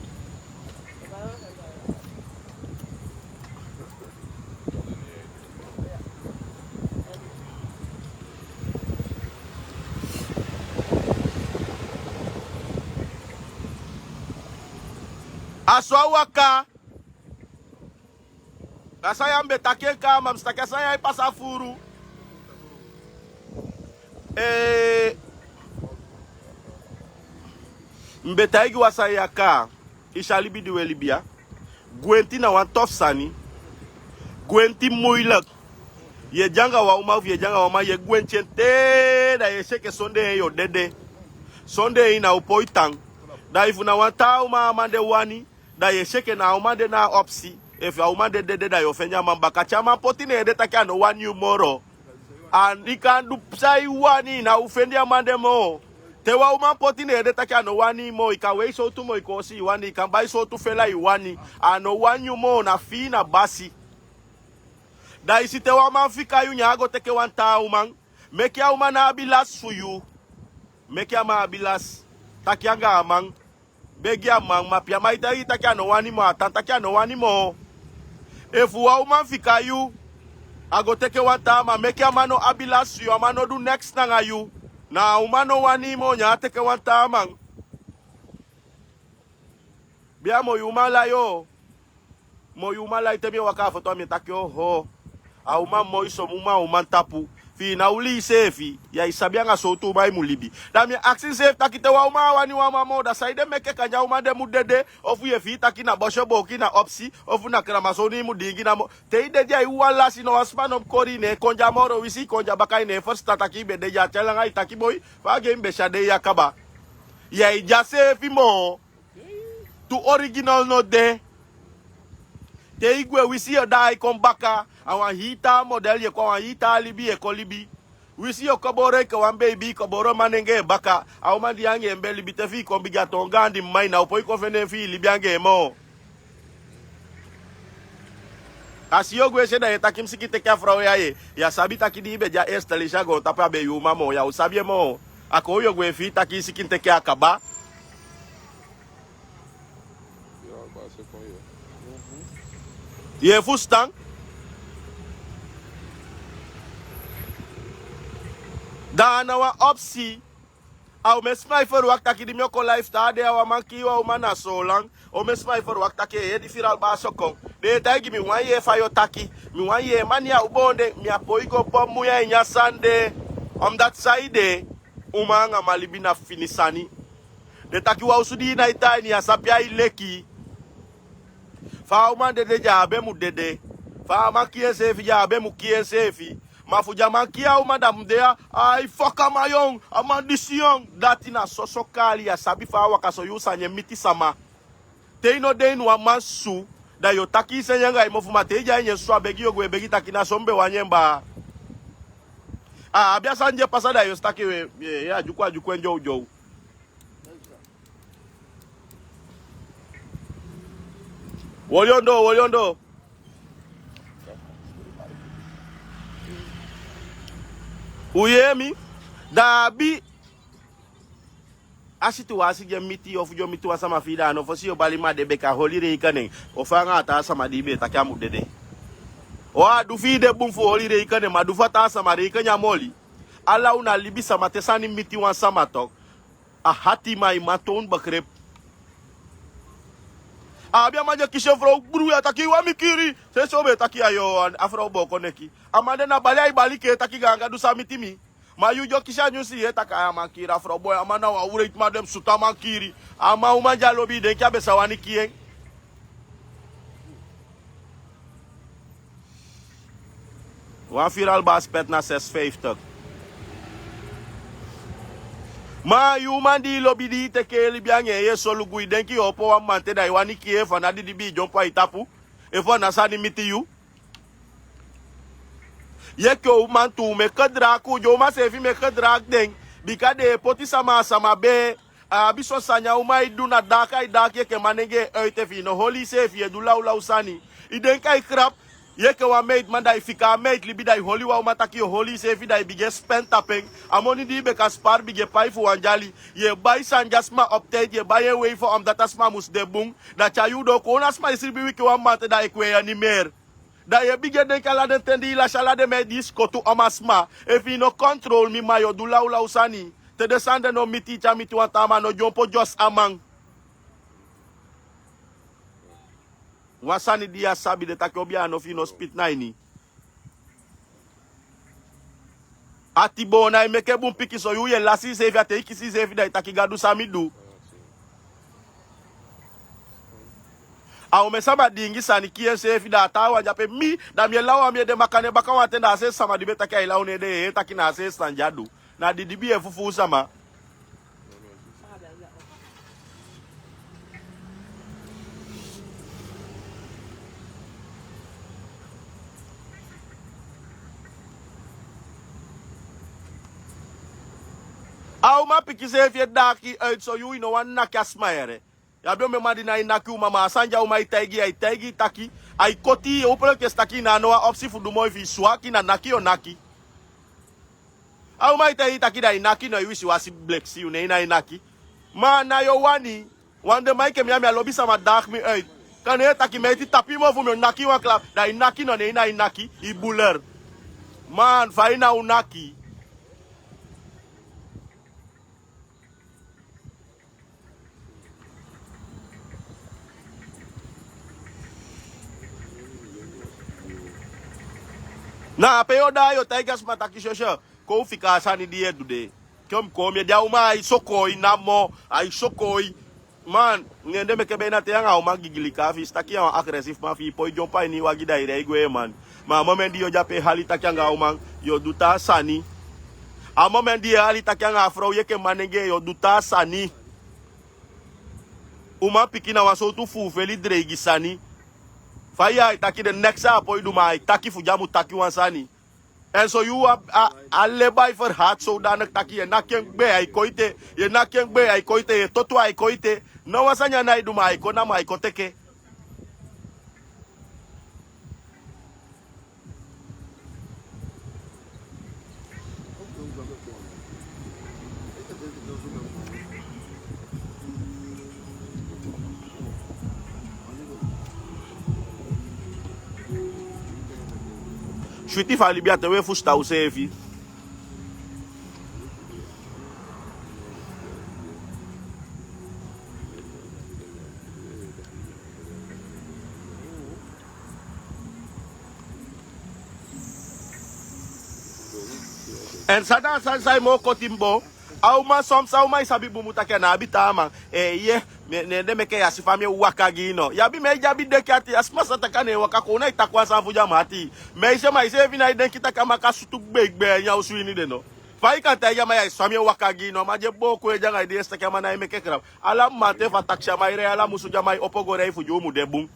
A so a waka. A sani ya mi be taki en kaa, ma mi si taki a sani ya e pasa furu. Ee, mi be taigi wan sani ya kaa. I si a libi di u e libi ya. Gwenti na wan tofu sani. Gwenti moeilijk. Yu e de anga wan uman ofu yu e de anga wan man, yu e gwenti en te, da yu e si enke sondee en yu o dede. Sondee en na u poi tan. Da efu na wan taa uman a man de wani, da yu e si enke na a uman de na a opsi. Efu a uman de dede, da yu o fende a man baka. Te a man poti en ede taki a no wani yu moro, a i kan du san i wani, na u fende a man de moo. Te wan uman poti en ede taki a no wani i moo, i kan wei sowtu moikoosi i wani, i kan bai sowtu fela i wani, a no wani yu moo, na fii na basi. Da i si te wan man fika yu, ne a go teke wan taa uman, meke a uman ná abi lasi fu yu. Meke a man abi lasi. Taki anga a man. Begi a man, ma pe a man e taigi taki a no wani moo, a tan taki a no wani moo. Efu wan uman fika yu, a go teke wan taa man, meke a man no abi lasi fu yu, a man no du neks nanga yu. Na a uman no wani i moo, ne a teke wan taa man. Bia, moi uman lai o. Moi uman lai, te mi e waka a foto, a mi e taki oho. A uman moi, son uman, uman tapu. Fi i na uli iseefi, ya i sabi anga sowtu uman i mu libi. Da mi e aksi miseefi taki te wan uman á wani wan man moo, da saide meke kande a uman de mu dede? Ofu yu e fii taki na bosyo booki na opsi, ofu na krama sownu i mu diingi namo. Te i dede, a i wawan lasi, no wan sma no mu kori i, ne en kon dya moro. Winsi i kon dya baka, i ne en ferstan taki i be dede. A tyai langa i taki boi, fa a gei mi be si a dei ya kaba. Ya i dya seefi moo. Tu original no de. Te i gwe, winsi yu o daai kon baka, a wan hii taa model yu e kon, a wan hii taa libi yu e kon libi. Winsi yu o koboro enke wan beibi, i koboro manengee baka. A uman di yu anga en be libi, te fi i kon bigi, a toon gaandi mma, i ná o poi kon fende en fi i libi anga en moo. A si yu o gwe se, da yu e taki mi sikin teke a frow ya. Yu á sabi taki di i be de a eerste leisi a goontapu, a be yu uman moo, ya o sabi en moo. A kon yu o gwe fii taki i sikin teke, a kaba. Yu e fusutan? Da a na wan opsi. A omen sma e ferwakti taki di mi o kon live taa dei, a wan man kii wan uman na Soolan. Omen sma e ferwakti taki e yee di Firi Albasi o kon. Den e taigi mi wan yee fa yu o taki. Mi wan yee, ma ne a o boon de, mi á poi go boon mu ya ini a sani de. Omdat saide, uman anga man libi na fini sani. Den taki wan osu di i nái tan a ini, ya sabi pe ai leki. Fa a uman dede, di a á be mu dede. Fa a man kii enseefi, di a á be mu kii enseefi. Ma fu di a man kii a uman, da mi de ya, ai, faka man yon, a man disi yon. Dati na soso kaali, ya sabi fa a waka so, yu sani e miti sama. Te i no de ini wan man susu, da yu o taki i seni en anga i mofu, ma te i de a ini en susu a begi, yu o gwe begi taki na so mi be wani en baa. A abi a sani di e pasa, da yu o si taki we, e, a dyuku a dyuku en dyowdyow. Woli ondoo, woli ondoo. U yee mi? Da a abi a situwasi di e miti yu, ofu di o miti wan sama fi i, da a no fosi yu o bali, ma den be kan holi rekening. Ofu anga a taa sama di i be e taki a mu dede. O, a du fi i de bun fu holi rekening, ma a du fu a taa sama, rekening á mu holi. Ala u na libisama, te sani miti wan sama tok. A hati, ma i mu toon begrip. A abi a man di e kisi en frow, bru, ya taki i wani mi kii. Sensi u be e taki ya, yu, a frow booko neki. A man de na bali ai bali, ke taki gaanga du san miti mi. Ma yu di o kisi a nyunsu, yu e taki a man kii a frow boi, a man na wan wreedman, den mu sutu a man kii. A man uman di a lobi, i denki a be sa wani kii en? Wan Firi Albasi pet na zesvijftig. Ma yu uman di i lobi, di i teke libi anga en, yu e solugu, i denki yu o opo wan mamanten da i wani kii en efu a ná didibii dyompo a i tapu, efu a ná sani miti yu? Yu enke uman tu, u meke draak, u den uman seefi meke draak den. Bika den e poti sama a sama bee. A abi son sani a uman e du, na daak ai daak yu enke manengee uit, efu i no holi iseefi yu e du lawlaw sani. I denki ai krap? Yu enke wan meidman, da i fika a meid libi, da i holi wan uman taki yu o holi iseefi, da i bigin e spen tapu en. A moni di i be kan spari bigin e pai fu wan dyali. Yu e bai sani gi a sma op tijd, yu e bai en wei fu omdat a sma mus de bun. Da te a yuu doo, kon na sma e sribi wiki wan mamanten, da i kwei en niet meer. Da yu e bigin e denki ala den ten di i lasi, ala den meid di i skotu, a man sma. Efu i no kontrol mi, ma yu o du lawlaw sani. Te den sani de no miti, te a miti wan taa man, no dyompo dyesi a man. Wan sani di yu á sabi, den taki obiya no fi i no spiti na ini. Ati boon nái meke bun pikinso. Yu, yu e lasi iseefi, a te i kisi iseefi da i taki Gadu, san mi du? A omen sama diingi sani kii enseefi, da a taawan de ape. Mi, da mi e law a mi ede, ma kande baka wan ten da a seefi sama di be taki ai law en ede, e taki na a seefi sani di a du. Na didibii e fufuu sama. A uman pikin seefi e daak i uit so, yu, i no wani naki a sma yere. Yu abi omen man di nái naki uman, ma a sani di a uman e taigi yu, ai taigi yu taki, ai koti yu, yu o upeleki esi taki i ná a no wan opsi fu du moo, efu i swaki na naki yu o naki. A uman e taigi yu taki da i naki, no, i wisiwasi bleksi yu, ne i nái naki. Ma na yu o wani. Wan den man enke mi, a mi á lobi sama daak mi uit. Kande yu e taki mi e iti tapu i mofu, mi o naki yu wan klap, da i naki, no, ne i nái naki, i buler. Man, fa i ná o naki. Na a pe yu o daai yu o taigi a sma taki sese. Kon u fika a sani di yu e du de. Kon kon mi e de a uman ai soko i namo ai soko i. Man, nende meke ben na te anga a uman gigilika fi i si taki yu a wan agresifu man fi i poi dyompo a ini i wagi da i rei gwe man. Ma a momen di yu o de ape e hali taki anga a uman yu o du taa sani. A momen di yu e hali taki anga a frow yu enke manenge yu o du taa sani. Uman pikin na wan sowtu fuufeli dreigi sani. Fa yu ai taki den neks a a poi du ma ai taki fu di a mu taki wan sani. Èn so yu a a lebai ferhati sowdanik taki yu e naki en gbe ai koite. Yu e naki en gbe ai koite yu e toto ai koite. No wan sani a nai du ma ai kon na ma ai kon teke. Switi fu a libi a te un e fusutan useefi. Èn san na a sani san e moo koti mi bo. A uman son san uman e sabi bun mu taki a na abi taa man. Eeye. Ne den meke yu a si fa mi e waka gi yu no yu abi mi e di abi deki ati a sma sa taki a ne en waka kon u na e taki wan sani fu di a man ati. Mi e se ma iseefi na e denki taki a man kan sutu gbei gbei a ini a osu ini de no. Fa i kan taigi a man yu a si fa mi e waka gi yu no a man di e booko yu e di anga yu di e si taki a man na e meke krab. Ala mamanten fu a taksi a man e rei ala musu di a man e opo go rei fu di u mu de bun.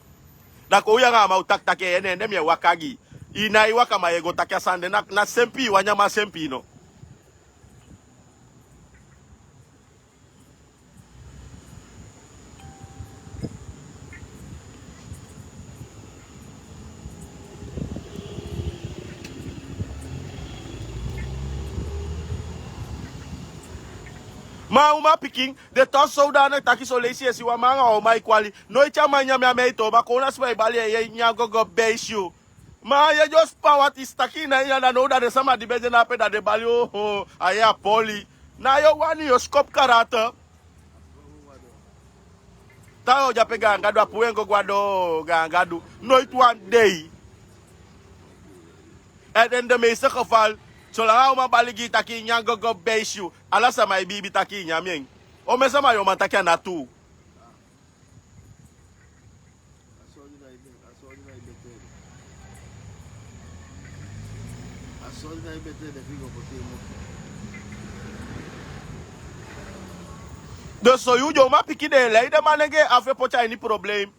Da kon u yanga a man u taki taki en ne en de mi e waka gi i na i waka ma yu e go taki a sani de na sempii wan nyan man sempii no. Ma a uman pikin de tori sowdanen taki son leisi yu e si wan man anga wan uman e kwali. Noiti a man e nyan mi a mi e itoba kon na sma e bali en yu e nyan gogo beisi yu. Ma a yu e dyospan wati sitaki na ini anda now da den sama di be de na ape da den bali oho. A yu e a poli na a yu o wani yu o sikopu karate. Tan yu o de ape gaangadu a puu en go go a doo gaangadu. Noiti wan dei. Èn den de meeste gefal solanga a uman bali gi yu taki i nyan gogo beisi yu. Ala sama e biibi taki i nyan mi en. Omen sama yu o man taki a na tuu. Den so yu den uman pikin den e lei den manenge afu e poti a ini problem.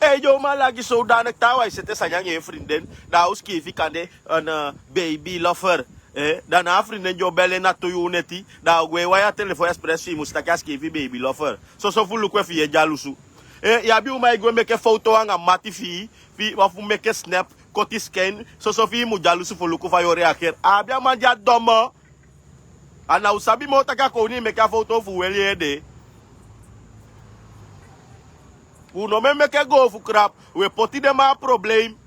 Ei den uman lagi sowdanik taawan e sete sani anga en frinden. Da a o sikiifi kande en beibi lofer. Da na a frinden di o beli en na tu yuu neti da a o gwe e wai a telefon express fi i mu si taki a sikiifi beibi lofer. Soso fu luku efu yu e dyalusu. Yu abi uman e gwe meke fowtow anga mati fi i fi i wafu meke snap koti skin. Soso fi i mu dyalusu fu luku fa yu o reager a abi a man di a domo. A na u sabi moo taki a kowni i meke a fowtow fu weli en ede. U no mu e meke goo fu krap. U e poti den man a problem.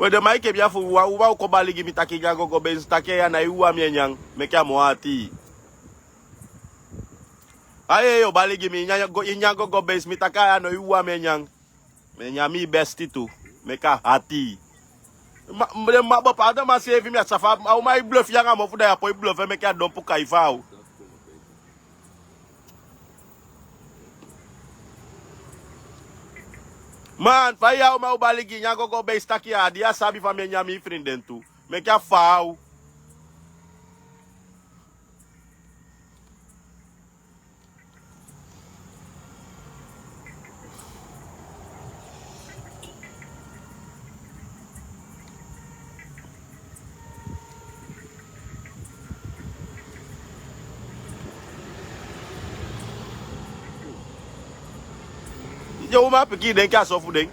We den man e kebi a fu wan uman o kon bali gi mi taki nyan gogo bensi taki en ya na i uwa mi e nyan. Meke a moo ati. Aye yu o bali gi mi i nyan gogo bensi mi taki a ya no i uwa mi e nyan. Mi e nyan mi i besti tu. Meke a ati. Den mama bopa a den man seefi mi a safa a uman e blefi yu anga mofu da yu a poi blefi en meke a dompu kai fa a u. Man fa yu a uman o bali gi nyan gogo beisi taki a di a sabi fa mi e nyan mi i frinden tu. Meke a fa a u. Yu uman pikin denki a so fu den.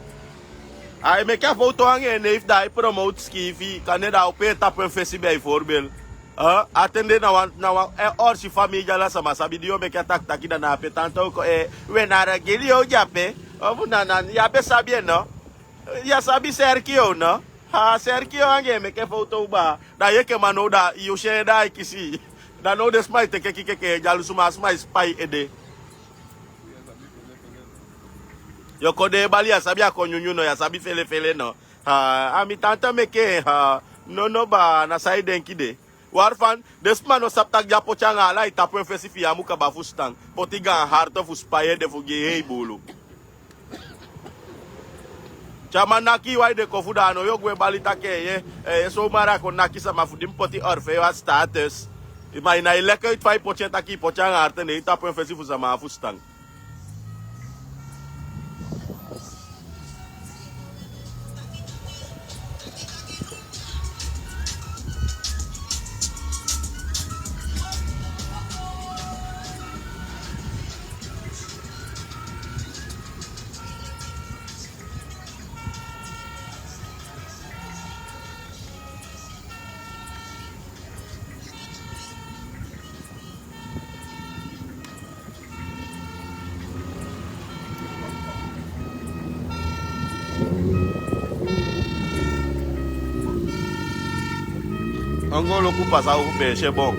A e meke a foto anga en neif, da a e promote skiifi, kande da a o pee tapu en fesi bijvoorbeeld. Eh, a ten de na wan, na wan, eh, orsi famii di ala sama sabi, di yu o meke a taki taki da na ape tanta o kon, eh, we na regili yu o de ape. Ofu na, na, yu á be sabi en no. Yu á sabi Sergio no. Ha, Sergio anga en meke foto baa. Da yu enke man now da yu si en da ai kisi. Da now den sma e teke kiki enke dyalusuma, a sma e spai ede. Yu o kon de e bali, yu á sabi a kon nyunyun no, yu á sabi felefele no. Ha, a mi tanta meke en, ha. No, no baa, na san i denki de. Waarvan den sma no sabi taki di a poti anga ala i tapu en fesi fi yu á mu kaba fusutan. Poti gaan harto fu spai ede fu gi en hei buulu. Te a man naki yu, a i de kon fu da a no yu o gwe bali taki, eh, eh, so mara kon naki sama fu di mi poti Orfeo a status. Ma i na i leki uit fa i poti en taki i poti anga harto, ne i tapu en fesi fu sama á fusutan. Ongoloku pasa, u pe se bon.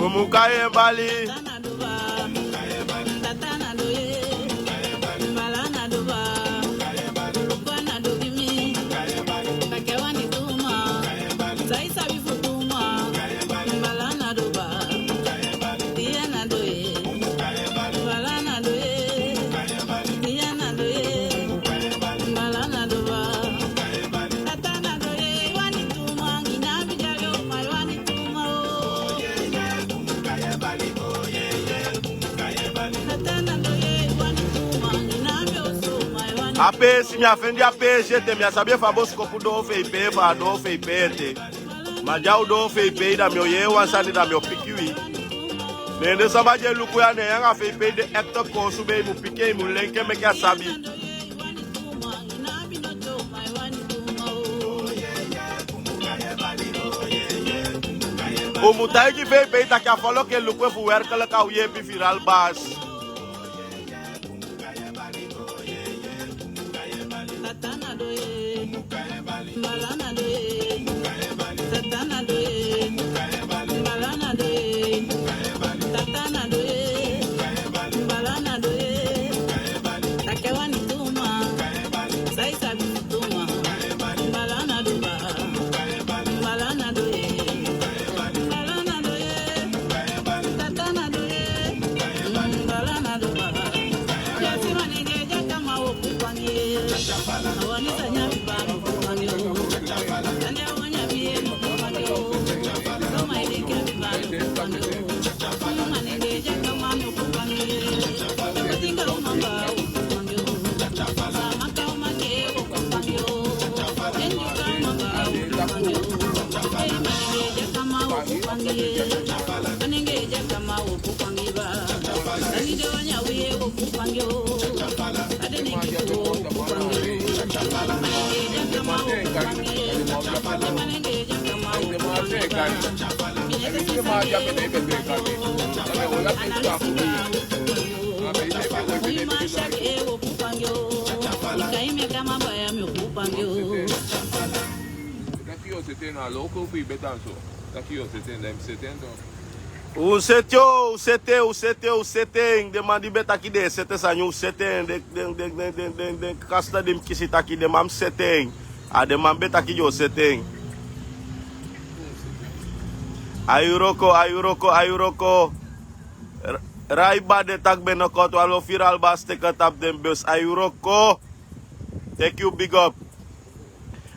Umu kai en bali. A peesi, mi á fende a peesi ete, mi á sabi efu a bosikopu doo fu e pee, efu a doo fu e pee ete. Ma di a o doo fu e pee, da mi o yee wan sani, da mi o piki wi. Ne den sama di e luku ya, ne en anga fu e pee de ekte koosube, i mu piki en, i mu lenki en meke a sabi. U mu taigi fu e pee taki a foloku e luku efu werkelijk a o yeepi Viral Baas. Taki yo sete na local fu i betan so. Taki yo sete na mi sete en so. Un sete o, un sete, un sete, un sete en. Den man di ben taki den e sete sani, un sete en. Den, den, den, den, den, den, den kasta di mi kisi taki den man sete en. A den man ben taki den o sete en. Ayuroko, ayuroko, ayuroko. R-, Raiba den taki ben no koti wan lo firi alba steke tapu den bus. Ayuroko. Thank you, big up.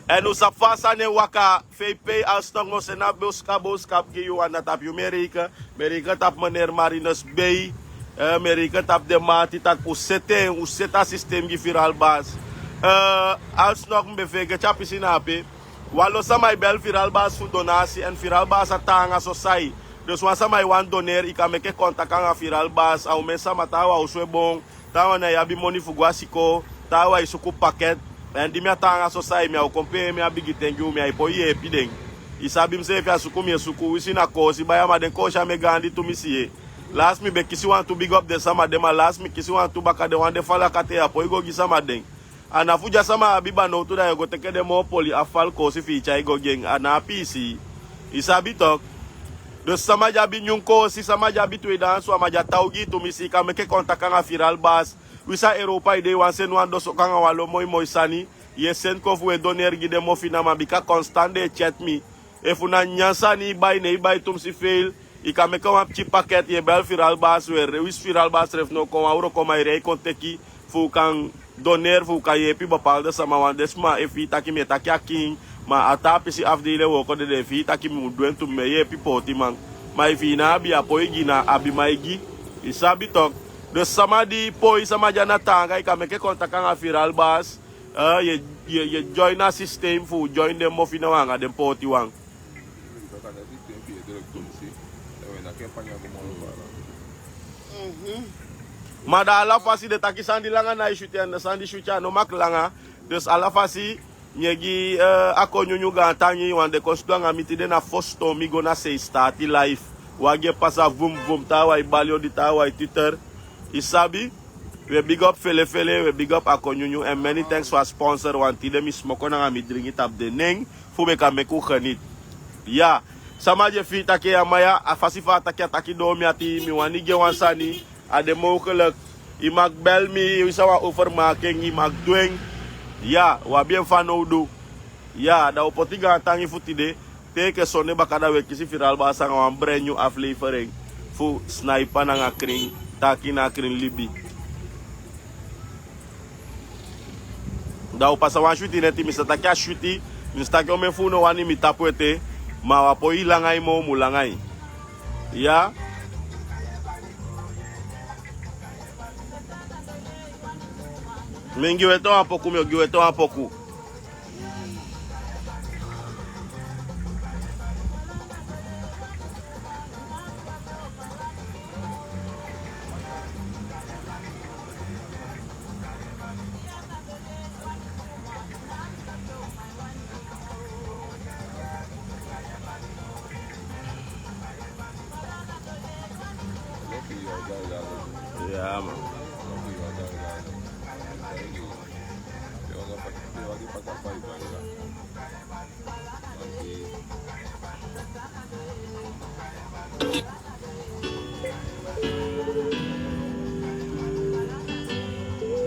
Èn un sabi fa a sani e waka, fei pei alsnog mi o seni a boskap, boskap gi yu anda tapu yu merike, merike tapu meneer Marinus Bey, eh, merike tapu den mati taki un sete en, un sete a sistem gi Firalbas. Eh, alsnog mi ben feegeti a pisi na ape. Wan lo sama e bel Firalbas fu donasi, èn Firalbas a taanga so sai. Dus wan sama e wani doneri, i kan meke kontak anga Firalbas, a omen sama, taawan osu e bon, taawan na i abi moni fu go a sikoo, taawan e suku paket. Èn di mi a taanga so sai, mi a o kon pee, mi a bigi ten gi u, mi a e poi yeepi den. I sabi miseefi a suku mi e suku, winsi na koosi bai, a ma den koosi a mi e gaandi tumisi ye. Lasi mi be kisi wantu, big up den sama de, ma lasi mi kisi wantu baka, den wan de fala kati, a poi go gi sama den. A na fu di a sama abi banowtu da yu o go teke den moo poli a fal koosi fi i tyai go gi en, a na a piisii. I sabi tok. Dus sama di abi nyun koosi, sama di abi tweedehands wan, ma di a tawgi i tumisi, i kan meke kontak anga Firalbas. Winsi a Europa i de, i wani seni wan doso kon anga wan lo moi moi sani, yu e seni kon fu u e doneri gi den mofi na man, bika konstan den e tyet mi. Efu na nyan sani i bai, ne i bai tumsi feil, i kan meke wan pikin paket, yu e bel Firalbas, wi e re-, winsi Firalbas srefi no kon, wan wroko man e rei kon teki, fu u kan doneri, fu u kan yeepi bepaalde sama. Wan de sma e fii taki mi e taki a king, ma a taa pisi afdeling e wooko dede, e fii taki mi mu du en tu, mi e yeepi pootiman. Ma efu i ná abi, a poi gi, na abiman e gi. I sabi tok. Dus sama di poi, sama di a na taanga, i kan meke kontak anga Firalbas. Eh, yu e, yu e, yu e join a sistem fu join den mofi na wan anga den pootiwan. Ma da ala fasi den taki sani di langa na e switi, èn sani di switi a no maki langa. Dus ala fasi, mi e gi, eh, Akonyunyu gaantangi, wan de kon sidon anga mi tide na fosi toon mi go na sei sitaati live. Wagi e pasa vum vum, taawan e bali odi, taawan e titer. I sabi? Wi e big up Felefele, wi e big up Akonyunyu, and many thanks fu a sponsor, want tide mi smoko nanga mi dringi tapu den nen fu mi kan meki u geniet. Ya, sama di e fii taki a man ya, a fasi fa a taki, a taki doo mi ati, mi wani gi en wan sani, a de mogelijk. I mag bel mi, i sa wan overmaking, i mag du en. Ya, wi abi en fanowdu. Ya, da u poti gaantangi fu tide. Te enke sonde baka da u e kisi Firalbas anga wan brand new aflevering fu Sniper nanga Krin, taki na Krin libi. Da u pasa wan switi neti, mi sa taki a switi, mi sa taki omen fu u no wani mi tapu ete, ma wi á poi langa en moo, u mu langa en. Ya. Mi e gi u ete wan poku, mi o gi u ete wan poku. Ya, man.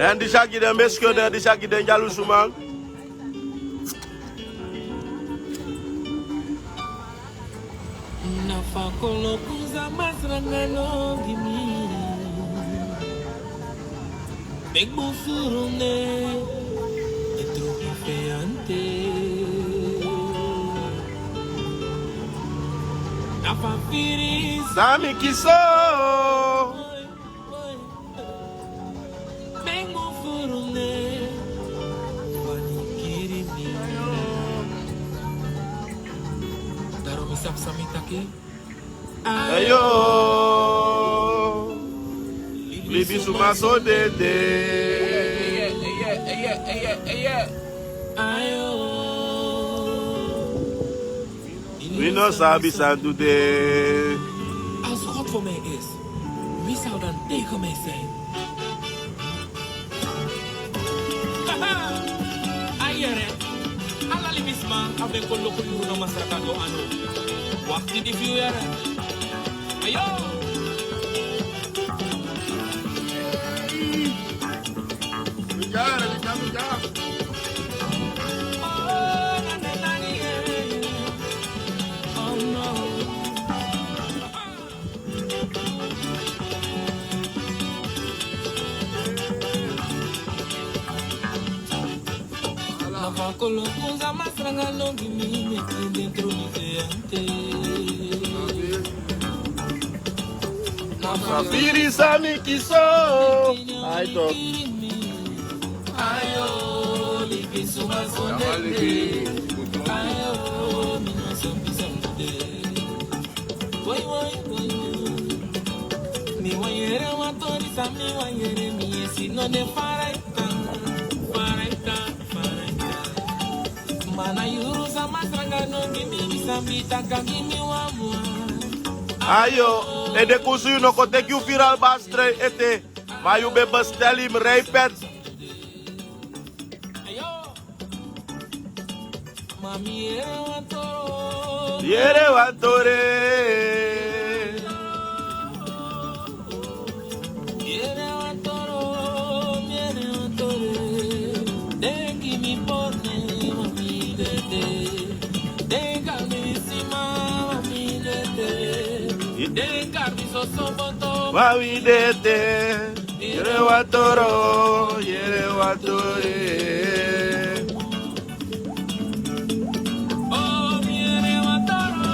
Èn disi a gi den meskede, disi a gi den dyalusuman. Na fa koloku Nzambi a sranga no gi mi. Bek bufurune e troki feante. Na fa firi Sami kiso. Mengo furune, wani kiri mi. Sabi san mi taki? Ayo, libisuma so dede. Ayo. Wi no sabi san du de. Als God voor mij is, wie zou dan tegen mij zijn? Haha! Ayere, ala libisma a ben kon luku yuru na Masra Gado anu. Wakti di fu yu yere. Ayo! Safiri sami kiso. Ai, to. Ayo, libi suma sonde. Ayo, mi no son bisa mude. Woi, woi, woi. Mi wan yere wan tori san mi wan yere, mi yesi no de faraita, faraita, faraita. Mana yuru san Masra Gado gi mi, mi sabi taki a gi mi wan mua. Ayo, ede kusu yu no kon teki yu viral bas trei ete. Ma yu ben bestel yu rijpet. Yere wan tori. Wa wi dete. Yere wan tori, yere wan tori. Oh, mi yere wan tori,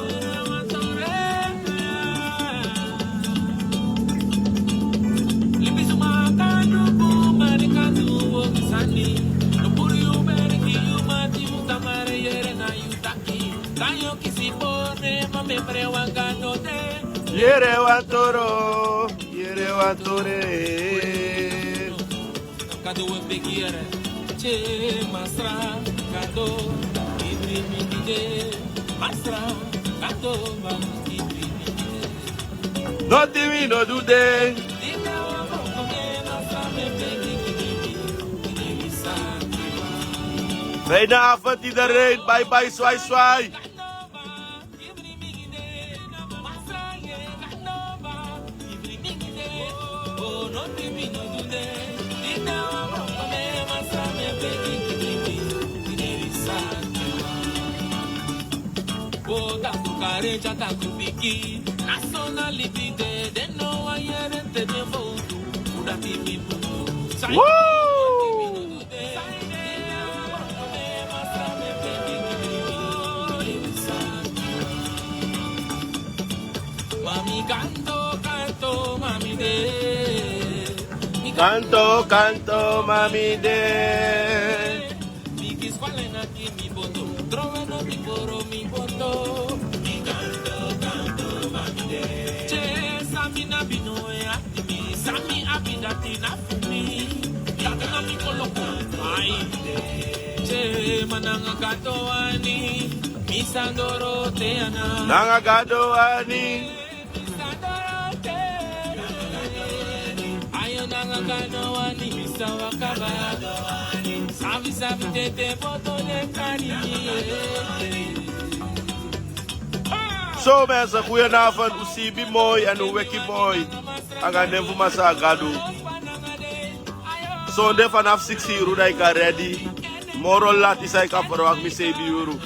yere wan tori. Libi suma kan du, mari kan du, wo mi sani. No puru yu meri ki yu mati, yu tamare yere na yu taki. Kan yu kisi pone, ma memre wan Gado de. Yere wan tori, yere wan tori. Gado we begi yere. Che Masra Gado, ibri mi dide. Masra Gado, ma ibri mi dide. Noti wi no du de. Dina wa mo kome, Masra me begi, begi, begi, begi, sa. Fijne avond iedereen. Bye bye, swai swai. Woo! Mami kanto, kanto, mami de. Kanto, kanto, mami de. Mi kisi kwale na ki mi boto. Drowe no mi koro mi boto. Mi kanto, kanto, mami de. Che, sami na bino ya. Sami abi dati na fu mi. Dati na mi koloku. Ai. Che, ma nanga Gado wani. Mi sa doro te ana. Nanga Gado wani. Mi sa doro te. Ayo nanga Gado wani. Mi sa waka ba. Sabi sabi tete boto de kari. Zo mensen, goedenavond. U sibi moi en u weki moi. Anga nen fu Masra Gado. Sonde vanaf siksi yuru dan yu kan ready. Moro lati san yu kan verwacht mi sebi yuru.